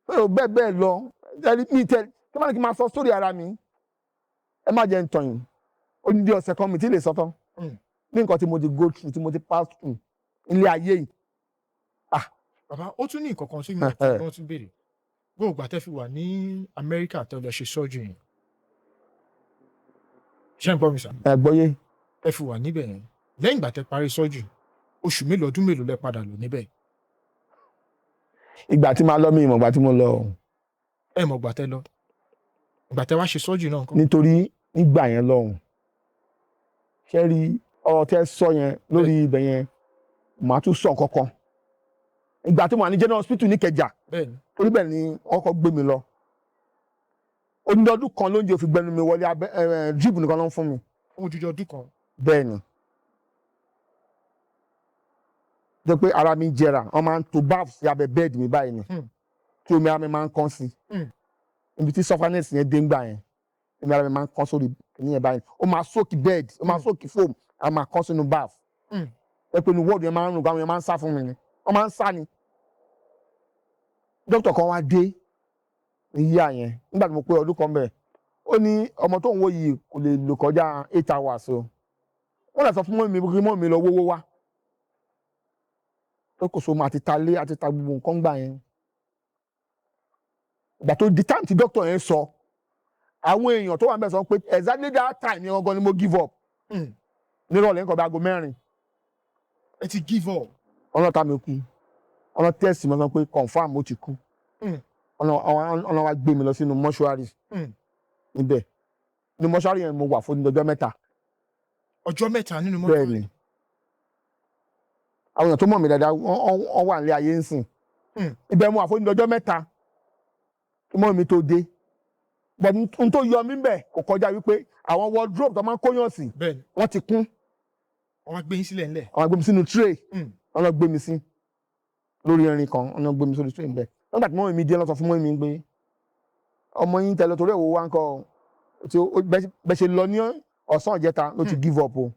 Pé o bẹ́ẹ̀ bẹ́ẹ̀ lọ. Ẹni mi tẹ tí wọ́n ní kí n máa sọ sórí ara mi, ẹ má jẹ́ ń tàn yín, ó ní bí ọ̀sẹ̀ kan mi tí lè sọ tán ní nǹkan tí mo ti go through, tí mo ti pass through ilé ayé yìí. Bàbá, ó tún ní nǹkan kan tí mo ti wọ́n tún béèrè. Gbogbo ìgbà tẹ́ fi wà ní Amẹ́ríkà tẹ́ lọ ṣe surgery yẹn, ṣé ń gbọ́ mi sà? Ẹ gbọ́yé. Tẹ́ fi wà níbẹ̀ yẹn, lẹ́yìn ìgbà tẹ́ parí surgery, oṣù mélòó, ọdún mélòó lẹ padà lò níbẹ̀? Ìgbà tí màá lọ, mi ìmọ̀ ìgbà tí mo lọ o. Ẹ mọ̀ ìgbà tẹ́ lọ, ìgbà tẹ́ wá ṣe surgery náà ńkọ́? Nítorí nígbà yẹn lọ́hùn, ṣé rí ọ̀rọ̀ tẹ́ sọ yẹn lórí ibẹ̀ yẹn, màá tún sọ nǹkan kan. Ìgbà tí mo wà ní general hospital ní Ìkẹjà, torí bẹ́ẹ̀ ni ọkọ̀ gbé mi lọ, onídọ́dún kan lóúnjẹ òfin gbẹnu mi wọlé abẹ ẹ drip nìkan ló ń fún mi. Fún odidi ọdún kan? Bẹ́ẹ̀ ni, jẹ́ pé ara mi jẹrà, wọ́n máa ń to bath sí abẹ́ bed mi báyìí ni, tí omi ara mi máa ń kán sí. Ibi tí sufferness yẹn dé ń gbà yẹn, omi ara mi máa ń kán sórí ní yẹn báyìí. Ó máa soak bed, ó máa soak foam, a máa kán sínú bath. Ẹ pé ní wọ́ọ̀dù yẹn máa ń rùn, àwọn yẹn máa ń sá fún mi ni, wọ́n máa ń sá ni. Dókítà kan wá dé ní yíyá yẹn nígbà tí mo pé ọdún kan bẹ́ẹ̀. Ó ní ọmọ tó ń wò yìí kò lè lò kọjá 8 hours o. Wọ́n lè sọ fún mummy mi kí mummy mi lọ wówó wá, tó kò so mọ́ àti ta lé àti ta gbogbo nǹkan gbà yẹn. Ìgbà tó di time tí dókítà yẹn sọ, àwọn èèyàn tó wà níbẹ̀ sọ pé exactly that time yẹn gangan ni mo give up. Nírọ̀lẹ́ nǹkan bí aago 4. Ẹ ti give up? Ọlọ́ta mi kú, ọ̀nà test mi sọ pé confirm, ó ti kú. Ọ̀nà wa gbé mi lọ sínú mọ́ṣúárì. Níbẹ̀ ní mọ́ṣúárì yẹn mo wà fún ọjọ́ 3. Ọjọ́ 3 nínú Bẹ́ẹ̀ mọ́tò? Ni àwọn èèyàn tó mọ̀ mí dáadáa, wọ́n wà nílé ayé ń sìn. Ibẹ̀ mo wà fún ọjọ́ 3 kí mọ́ mi tó dé. But n tó yọ mí bẹ̀ kò kọjá wípé àwọn wardrobe tó máa ń kóyàn sí, wọ́n ti kún. Wọ́n wá gbé yín sílẹ̀ ńlẹ̀? Àwọn gbé mi sínú tray. Wọ́n lọ gbé mi sí lórí irin kan, wọ́n lọ gbé mi sórí tray bẹ́ẹ̀. Nígbà tí mummy mi dé, lọ sọ fún mummy mi pé ọmọ yín tẹ́lẹ̀ torí ẹ̀wò wa ń kọ́ tí ó bẹ́ ṣe lọ ní ọ̀sán ìjẹta ló ti give up o.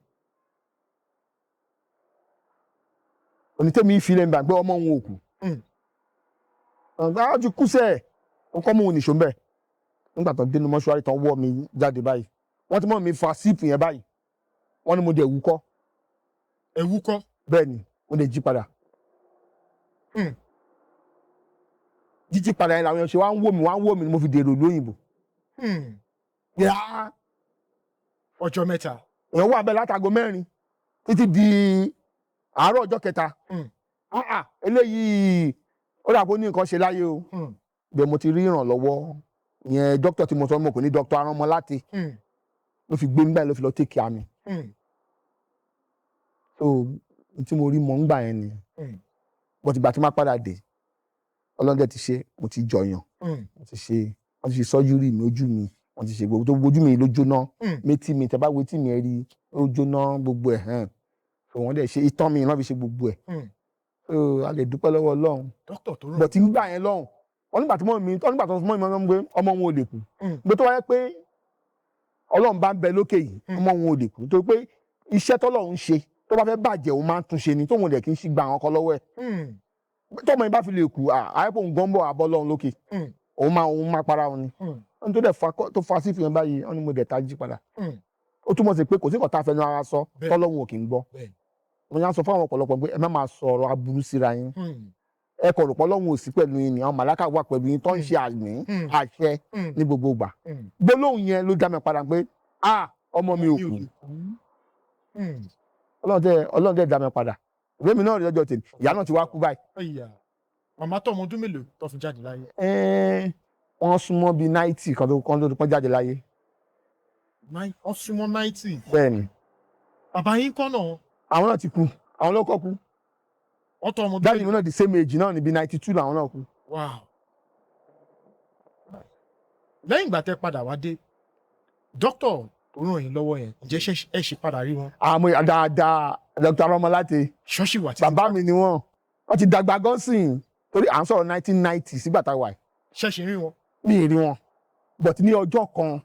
Onítẹ̀mí ìfilẹ̀ ń bà pé ọmọ òun ò kú. Ọ̀gá, ó ti kú sẹ́ẹ̀, ó kọ́ mú òun nìṣó ń bẹ̀. Nígbà tó dénú mọ́ṣúárì tán, wọ́ mi jáde báyìí. Wọ́n ti mọ̀ mi fa síìpù yẹn báyìí, wọ́n ní mo dẹ̀ wúkọ́. Ẹ wúkọ́? Bẹ́ẹ̀ ni, mo dẹ̀ jí padà. Jíjí padà yẹn làwọn èèyàn ṣe wá ń wò mí, wá ń wò mí ni mo fi dèrò lóyìnbó. Yá. Ọjọ́ 3. Èèyàn wà bẹ́ẹ̀ látago 4 títí di àárọ̀ ọjọ́ kẹta. Ah, ah, eléyìí ó dà kó ní nǹkan ṣe láyé o. Bẹ́ẹ̀ mo ti rí ìrànlọ́wọ́ ìyẹn, dókítà tí mo sọ, mo kò ní dókítà Aránmọláti ló fi gbé mi báyìí, ló fi lọ take care mi. So n tí mo rí mọ̀ ń gbà yẹn ni. But ìgbà tí máa padà dé, Ọlọ́run dẹ̀ ti ṣe, mo ti jọyàn. Wọ́n ti ṣe, wọ́n ti ṣe surgery mi, ojú mi, wọ́n ti ṣe gbogbo tó ojú mi ló jóná. Métí mi, tẹ́ bá wo etí mi, ẹ rí ó jóná gbogbo ẹ̀ hàn. So wọ́n dẹ̀ ṣe itọ́ mi náà fi ṣe gbogbo ẹ̀. So a lè dúpẹ́ lọ́wọ́ Ọlọ́run. Dókítà tó ràn But ń gbà yẹn lọ́hùn, wọ́n nígbà tí mọ́ mi, wọ́n nígbà tó mọ́ mi, wọ́n pé ọmọ wọn ò lè kú. Pé tó wáyé pé Ọlọ́run bá ń bẹ lókè yìí, ọmọ wọn ò lè kú, nítorí pé iṣẹ́ tọ́lọ́run ń ṣe, tó bá fẹ́ bàjẹ́, òun máa ń tún ṣe ni, tóun dẹ̀ kì í ṣì gba àwọn kan lọ́wọ́ ẹ̀. Tọ́mọ yẹn bá fi lè kú, àyẹ̀pọ̀ òun gan bọ̀ àbọ̀ Ọlọ́run lókè. Òun máa para òun ni. Wọ́n tó dẹ̀ fa tó fa sí ìfihàn báyìí, wọ́n ní mo dẹ̀ tají padà. Ó túmọ̀ sí pé kò sí nǹkan tá a fẹnu ara sọ tọ́lọ́run ò kì í gbọ́. Mo yà sọ fún àwọn ọ̀pọ̀lọpọ̀ pé ẹ má máa sọ ọ̀rọ̀ aburú síra yín. Ẹ kọ̀ rò pé Ọlọ́run ò sí pẹ̀lú yín ni, àwọn màláka wà pẹ̀lú yín tó ń ṣe àmì àṣẹ ní gbogbo ìgbà. Gbólóhùn yẹn ló dá mi padà pé, ah, ọmọ mi ò kú. Ọlọ́run dẹ̀ dá mi padà. Ìwé mi náà rí ọjọ́ tèmi, ìyá náà ti wá kú báyìí. Ẹ̀yà, màmá tó ọmọ ọdún mélòó tó fi jáde láyé? Wọ́n súnmọ́ bíi 90 kan tó pọ́n jáde láyé. Wọ́n súnmọ́ 90? Bẹ́ẹ̀ ni. Bàbá yín kọ́ náà? Àwọn náà ti kú, àwọn ló kọ́ kú. Wọ́n tó ọmọ ọdún Daddy mélòó? mi náà, the same age náà ní, bíi 92 làwọn náà kú. Wow. Lẹ́yìn ìgbà tẹ́ padà wá dé, dókítà tó ràn yín lọ́wọ́ yẹn, ǹjẹ́ ṣé ẹ ṣì padà rí wọn? Àmọ́ dáadáa, Dr. Arọ́mọláte. Ṣọ́ọ̀ṣì wà títí? Bàbá mi ni wọ́n. Wọ́n ti dàgbà gan sìn, torí à ń sọ̀rọ̀ 1990 sígbà tá a wà yìí. Ṣẹ̀ṣì rí wọn? Mi ì rí wọn, but ní ọjọ́ kan,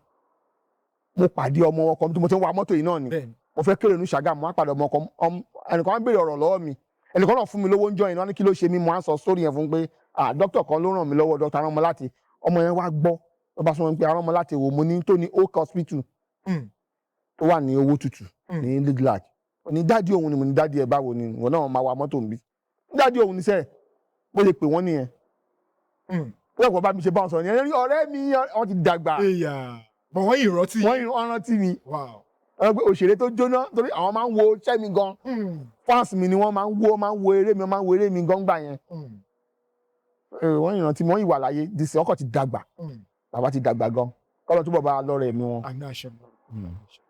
mo pàdé ọmọ wọn kan tí mo ti ń wa mọ́tò yìí náà ni. Mo fẹ́ kéré ní Ṣàgámù, mo wá pàdé ọmọ kan. Ẹnìkan wá ń béèrè ọ̀rọ̀ lọ́wọ́ mi, ẹnìkan náà fún mi lówó ń jọ yẹn, wọ́n ní kí ló ṣe mí. Mo á sọ sórí yẹn fún pé, ah, dókítà kan ló ràn mí lọ́wọ́, dókítà Aránmọláte. Ọmọ yẹn wá gbọ́, ló bá sọ wọn pé Aránmọláte wò mo ní tó ní Oak Hospital tó wà ní Owó Tutù ní Lidlak. Ní daddy òun ni. Mo ní daddy ẹ̀ báwo ni ìwọ náà máa wa mọ́tò ń bí? Daddy òun ni sẹ́ẹ̀, bó ṣe pè wọ́n nìyẹn. Lọ́pọ̀ bá mi ṣe bá wọn sọ̀rọ̀ nìyẹn, ọ̀rẹ́ mi, wọ́n ti dàgbà. Ẹ̀yà, bọ̀ wọ́n yìí rántí. Wọ́n rántí mi. Wow. Wọ́n pé òṣèré tó jóná, torí àwọn máa ń wo iṣẹ́ mi gan. Fans mi ni wọ́n, máa ń wo eré mi, wọ́n máa ń wo eré mi gan gbà yẹn. Wọ́n ìrántí mi, wọ́n ìwà láyé dìsí, ọkọ̀ ti dàgbà. Bàbá ti dàgbà gan, kọ́lọ́ túbọ̀ bá lọ́rẹ̀ mi wọn. Àmì àṣẹ.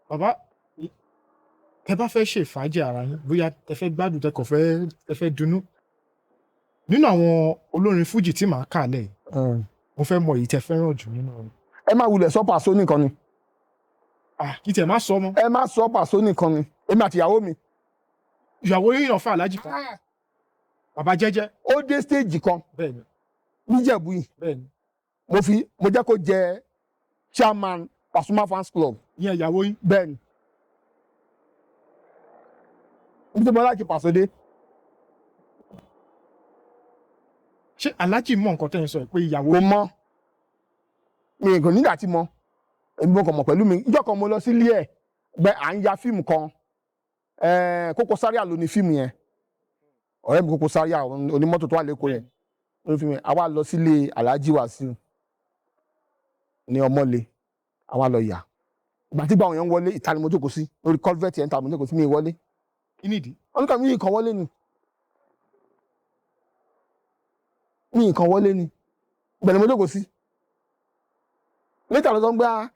Bàbá, tẹ bá fẹ́ ṣe fàájì ara yín, bóyá tẹ fẹ́ gbádùn, tẹ kàn fẹ́, tẹ fẹ́ dunnú, nínú àwọn olórin fújì tí màá kà lẹ̀, mo fẹ́ mọ èyí tẹ fẹ́ràn jù nínú wọn. Ẹ má wulẹ̀ sọ Pàṣọ nìkan ni. Ah, kí tiẹ̀ má sọ mọ́. Ẹ má sọ Pàṣọ nìkan ni, èmi àti ìyàwó mi. Ìyàwó yín yàn fún Aláàjì kan, Bàbá Jẹ́jẹ́? Ó dé stage kan níjẹ̀bú yìí. Mo fi mo jẹ́ kó jẹ chairman Pasuma fans club. Ìyẹn ìyàwó yín? Bẹ́ẹ̀ ni, nítorí mo like Pàṣọ dé. Ṣé Aláàjì mọ nǹkan tẹ́ ń sọ yìí pé ìyàwó? Kò mọ mi, kò nígbà tí mọ, èmi mo kàn mọ̀ pẹ̀lú mi. Ìjọ́ kan mo lọ sílé ẹ̀ gbẹ, à ń ya fíìmù kan. Koko Zaria ló ní fíìmù yẹn, ọ̀rẹ́ mi Koko Zaria, onímọ́tò tó wà lẹ́kọ̀ọ́ yẹn ló ní fíìmù yẹn. Àwa lọ sílé Alhaji Wasiu ní Ọmọlé, àwa lọ yà. Ìgbà tí gbàwọn yẹn ń wọlé, ìta ni mo jókòó sí, lórí culvert yẹn, ìta ni mo jókòó sí, mi ì wọlé. Kí nìdí? Wọ́n ní kàn mí nǹkan wọlé ni, mi nǹkan wọlé ni, ibẹ̀ ni mo jókòó sí. Later ló sọ pé, ah,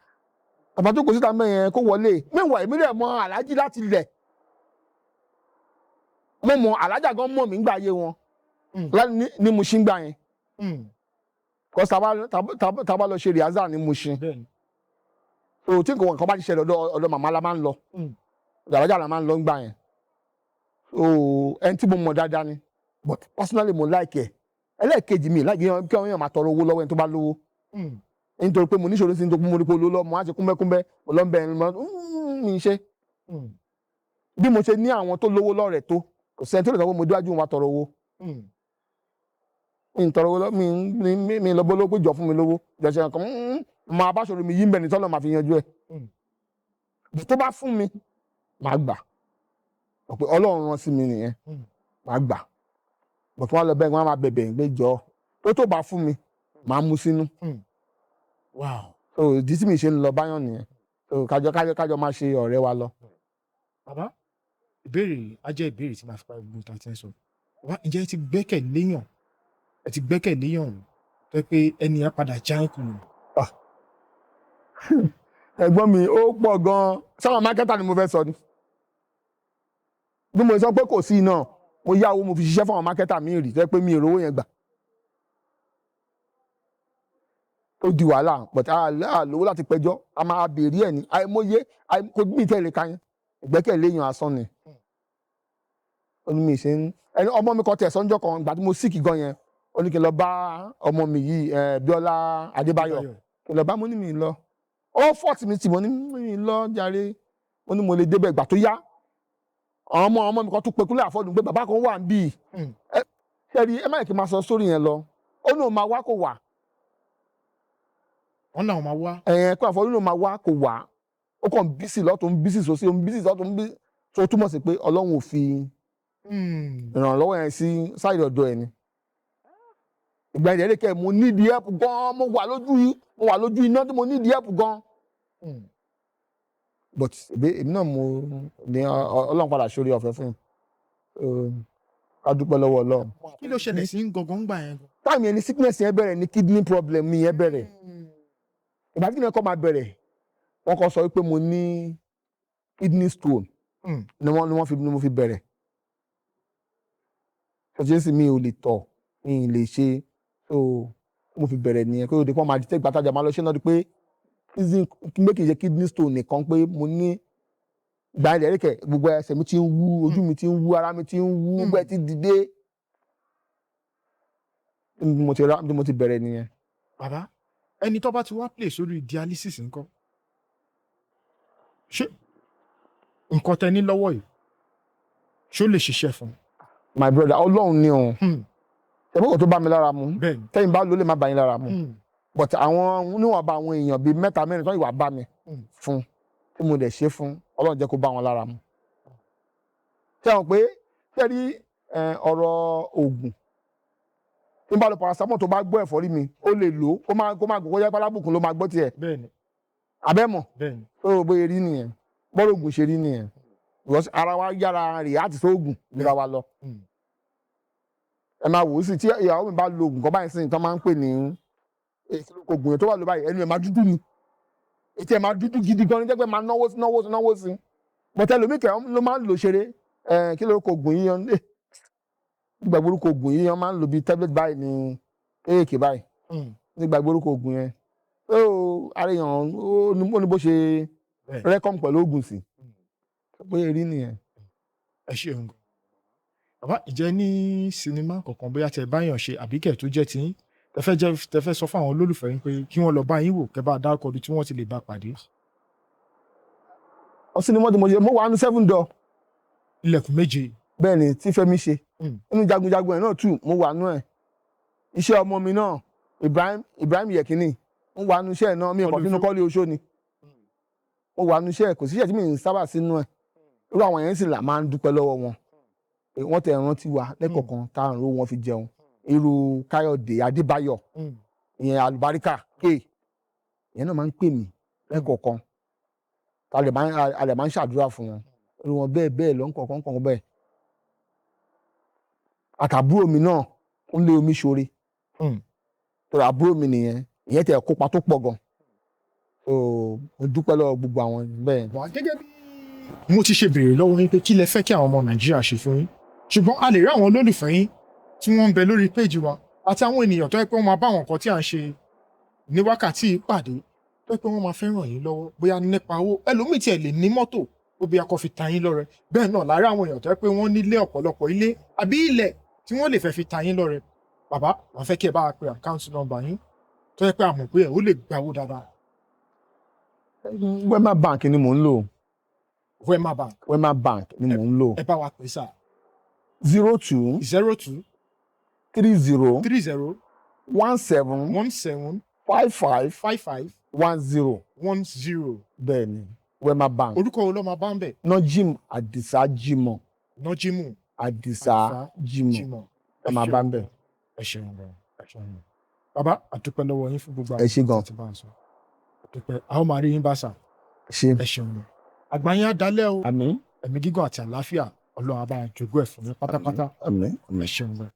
bàbá jókòó síta mẹ́yẹn kó wọlé. Mẹ́wàá, èmi rẹ̀ mọ Aláàjì láti ilẹ̀, mo mọ Alájà gan, mọ̀ mí gbà ayé wọn ní Mushin gbà yẹn. Kọ́ tábà lọ ṣe rehearsal ní Mushin. So tí nǹkan kan bá ti ṣẹlẹ̀, ọ̀dọ̀ màmá la máa ń lọ. Ọ̀dọ̀ Alájà la máa ń lọ ńgbà yẹn. So ẹni tí mo mọ̀ dáadáa ni, but personally mo like ẹ̀. Ẹlẹ́ẹ̀kejì, mi like kí wọ́n yàn máa tọrọ owó lọ́wọ́ ẹni tó bá lówó. Nítorí pé mo níṣòro sí, nítorí pé mo rí pé olówó lọ́wọ́, mo á ṣe kúnbẹ́kúnbẹ́, mo lọ ń bẹ ẹni mọ́ mi ṣe. Bí mo ṣe ní àwọn tó lówó lọ́rẹ̀ẹ́ tó, kò sẹ́ni tó lè sọ pé mo déwájú wọn wá tọrọ owó. Mi ń tọrọ owó lọ, mi lọ bọ́ lówó pé jọ fún mi lówó, jọ ṣe nǹkan máa bá ṣòro mi yí ń bẹ̀ ní tọ́lọ̀ máa fi yanjú ẹ̀. Tó bá fún mi, màá gbà. Mọ̀ pé Ọlọ́run rán sí mi nìyẹn. Màá gbà. But wọ́n á lọ bẹ́ẹ̀, wọ́n á máa bẹ̀bẹ̀ pé jọ tó tó bá fún mi, màá mú sínú. So ìdí tí mi ṣe ń lọ báyọ̀ nìyẹn. So kájọ máa ṣe ọ̀rẹ́ wa lọ. Bàbá, ìbéèrè yìí á jẹ́ ìbéèrè tí màá fi parí gbogbo tá a ti ń sọ. Bàbá, ǹjẹ́ ẹ ti gbẹ́kẹ̀ léyàn, ẹ ti gbẹ́kẹ̀ léyàn rí tó jẹ́ pé ẹni yẹn padà já yín kulẹ̀? Ẹ̀gbọ́n mi, ó pọ̀ gan-an. Sáwọn marketer ni mo fẹ́ sọ ni. Bí mo sọ pé kò sí iná, mo yá owó, mo fi ṣiṣẹ́ fún àwọn marketer mi rí, tó jẹ́ pé mi ì rówó yẹn gbà. Ó di wàhálà, but a lówó láti pẹjọ́, a máa béèrè ẹ̀ ní àìmọye kò bí tẹ̀lé ka yẹn. Ìgbẹ́kẹ̀lé èèyàn asán ni. Ó ní mi ṣe ń ẹni ọmọ mi kan tẹ̀ sọ́njọ́ kan ìgbà tí mo sick gan yẹn, ó ní kí n lọ bá ọmọ mi yìí, Bíọ́lá Adébáyọ̀, kí n lọ bá. Mo ní mi lọ. Ó force mi tì, mo ní mi lọ jàre. Mo ní mo lè débẹ̀. Ìgbà tó yá, àwọn ọmọ mi kan tún pe Kúnlé Àfọ́dù pé bàbá kan wà níbí. Ẹ ṣe rí, ẹ má yẹ kí n máa sọ sórí yẹn lọ. Ó ní òun máa wá, kò wá. Wọ́n náà máa wá. Ẹ̀yẹn Kúnlé Àfọ́dù ní òun máa wá, kò wá. Ó kàn busy lọ́tún, busy sósì, ó ń busy sọ́tún, busy tó túmọ̀ sí pé Ọlọ́run ò fi ìrànlọ́wọ́ yẹn sí side ọ̀dọ̀ ẹ̀ ni. Ìgbà yẹn lè kẹ́ mo need help gan. Mo wà lójú iná tí mo need help gan. But èmi náà mo ní Ọlọ́run padà ṣorí ọ̀fẹ́ fún mi. Ká dúpẹ́ lọ́wọ́ Ọlọ́run. Kí ló ṣẹlẹ̀ sí gangan gbà yẹn? Time yẹn ni sickness yẹn bẹ̀rẹ̀, ni kidney problem mi yẹn bẹ̀rẹ̀. Ìgbà tí kidney kọ́ máa bẹ̀rẹ̀, wọ́n kọ́ sọ wípé mo ní kidney stone. Ni wọ́n fi ni mo fi bẹ̀rẹ̀. Ṣọ̀ṣẹ́ sì mi ò lè tọ̀, mi ì lè ṣe. So mo fi bẹ̀rẹ̀ nìyẹn, kó o di pọ́n máa detect gbàtàjà máa lọ ṣe náà di pé pé kì í ṣe kidney stone nìkan pé mo ní. Ìgbà yẹn lẹ́rìkẹ̀, gbogbo ẹsẹ̀ mi ti ń wú, ojú mi ti ń wú, ara mi ti ń wú, gbogbo ẹ̀ ti dìde. Bí mo ti bẹ̀rẹ̀ nìyẹn. Bàbá, ẹni tó bá ti wá play sórí dialysis ńkọ́? Ṣé nǹkan tẹ ní lọ́wọ́ yìí, ṣó lè ṣiṣẹ́ fún un? My brother, Ọlọ́run ni òun. Ẹ̀fọ́ kò tó bá mi lára mu. Tẹ́yìn bá ló lè má bá yín lára mu. But àwọn níwọ̀nba àwọn èèyàn bíi mẹ́ta mẹ́rin tó ìwà bá mi fún tí mo dẹ̀ ṣe fún, Ọlọ́run jẹ́ kó bá wọn lára mu. Ṣé àwọn pé ṣé rí ọ̀rọ̀ oògùn tí n bá lo paracetamol, tó bá gbọ́ ẹ̀fọ́rí mi, ó lè lò ó, kó má kó jẹ́ pálábùkún ló máa gbọ́ tiẹ̀. Abẹ́mọ̀. Tó bóyá rí nìyẹn, bọ́rọ̀ oògùn ṣe rí nìyẹn, because ara wa yára react sóògùn jura wa lọ. Ẹ máa wò ó sì, tí ìyàwó mi bá lo oògùn kan báyìí sí, tó máa ń pè ní oògùn yẹn, tó wà ló báyìí, ẹnu ẹ̀ máa dúdú ni, etí ẹ̀ máa dúdú gidi gan ni, jẹ́ pé máa náwó sí, náwó sí, náwó sí. But ẹlòmíì kẹ́ ló máa ń lò ṣeré. Ẹ kí ló kọ oògùn yìí yan? Nígbà orúkọ oògùn yìí yan máa ń lò bíi tablet báyìí ní kéèké báyìí. Nígbà orúkọ oògùn yẹn, ó ara èèyàn ó ní bó ṣe rẹ́kọ̀m pẹ̀lú oògùn sí, bóyá rí nìyẹn. Ẹ ṣeun gan. Bàbá, ìjẹ́ ní sinimá kankan bóyá tẹ báyàn ṣe àbí kẹ̀ tó jẹ́ tiyín tẹ fẹ́ jẹ́ tẹ fẹ́ sọ fún àwọn olólùfẹ́ yín pé kí wọ́n lọ bá yín wò, kẹ́ bá dárúkọ ibi tí wọ́n ti lè bá pàdé? Ọ sinimá tí mo ṣe, mo wà ní Seven Door. Ilẹ̀kùn méje. Bẹ́ẹ̀ ni, tí Fẹ́mi ṣe. Nínú Jagunjagun ẹ̀ náà tù, mo wà nú ẹ̀. Iṣẹ́ ọmọ mi náà, Ibrahim Yekini, mo wà nú iṣẹ́ ẹ̀ náà. Mi ò kàn sínú Kọ́lé Oṣó ni mo wà nú iṣẹ́ ẹ̀. Kò sí iṣẹ́ tí mi ń sábà sínú ẹ̀. Irú àwọn yẹn sì là máa ń dúpẹ́ lọ́wọ́ wọn pé wọ́n tẹ̀ rántí wa lẹ́kọ̀ọ̀kan tá à ń ro wọn fi jẹun. Irú Káyọ̀dé Adébáyọ̀, ìyẹn Àlùbáríkà ké, ìyẹn náà máa ń pè mí lẹ́kọ̀ọ̀kan, a lè máa ń ṣàdúrà fún wọn. Irú wọn bẹ́ẹ̀ bẹ́ẹ̀ lọ, nǹkan kan bẹ́ẹ̀. Àtàbúrò mi náà ń lé omi ṣoore. Torí àbúrò mi nìyẹn, ìyẹn tẹ̀ kópa tó pọ̀ gan. So mo dúpẹ́ lọ́wọ́ gbogbo àwọn bẹ́ẹ̀. Wà gẹ́gẹ́ bí mo ti ṣe béèrè lọ́wọ́ yín pé kí lẹ fẹ́ kí àwọn ọmọ Nàìjíríà ṣe fún yín, ṣùgbọ́n a lè rí àwọn olólùfẹ́ yín tí wọ́n ń bẹ lórí péjì wa àti àwọn ènìyàn tó yẹ pé wọ́n máa bá àwọn nǹkan tí à ń ṣe ní wákàtí ìpàdé, tó yẹ pé wọ́n máa fẹ́ ràn yín lọ́wọ́, bóyá nípa owó, ẹlòmíì tiẹ̀ lè ní mọ́tò ó bí akọ fi ta yín lọ́rẹ. Bẹ́ẹ̀ náà lára àwọn èèyàn tó yẹ pé wọ́n nílé, ọ̀pọ̀lọpọ̀ ilé àbí ilẹ̀ tí wọ́n lè fẹ́ fi ta yín lọ́rẹ. Bàbá, wọ́n fẹ́ kí ẹ bá wa pe account number yín tó yẹ pé a mọ̀ pé ẹ ó lè gbawó dáadáa. Wema Bank ni mò ń lò. Wema Bank. Wema Bank ni mò ń lò. Ẹ bá wa pè sá. 02 02 30 30 17 17 55 55 10. 10. Bẹ́ẹ̀ ni, Wema Bank. Orúkọ wo ló máa bá ń bẹ̀? Nojim Adisa Jimoh. Nọ́jímù Adisa Àdìsá Jimoh Jimoh. Ẹ máa bá ń bẹ̀. Ẹ ṣeun gan, ẹ ṣeun gan. Bàbá, àdúpẹ́ lọ́wọ́ yín fún gbogbo Ẹ ṣé gan. tí bá ń sọ. Àdúpẹ́, a ó máa rí yín bá sà. Ṣe. Ẹ ṣeun gan. Àgbà yín á dalẹ́ o. Àmín. Ẹ̀mí gígùn àti àlàáfíà, Ọlọ́run á bá jogún ẹ̀ fún yín pátápátá. Àmín. Ẹ ṣeun gan.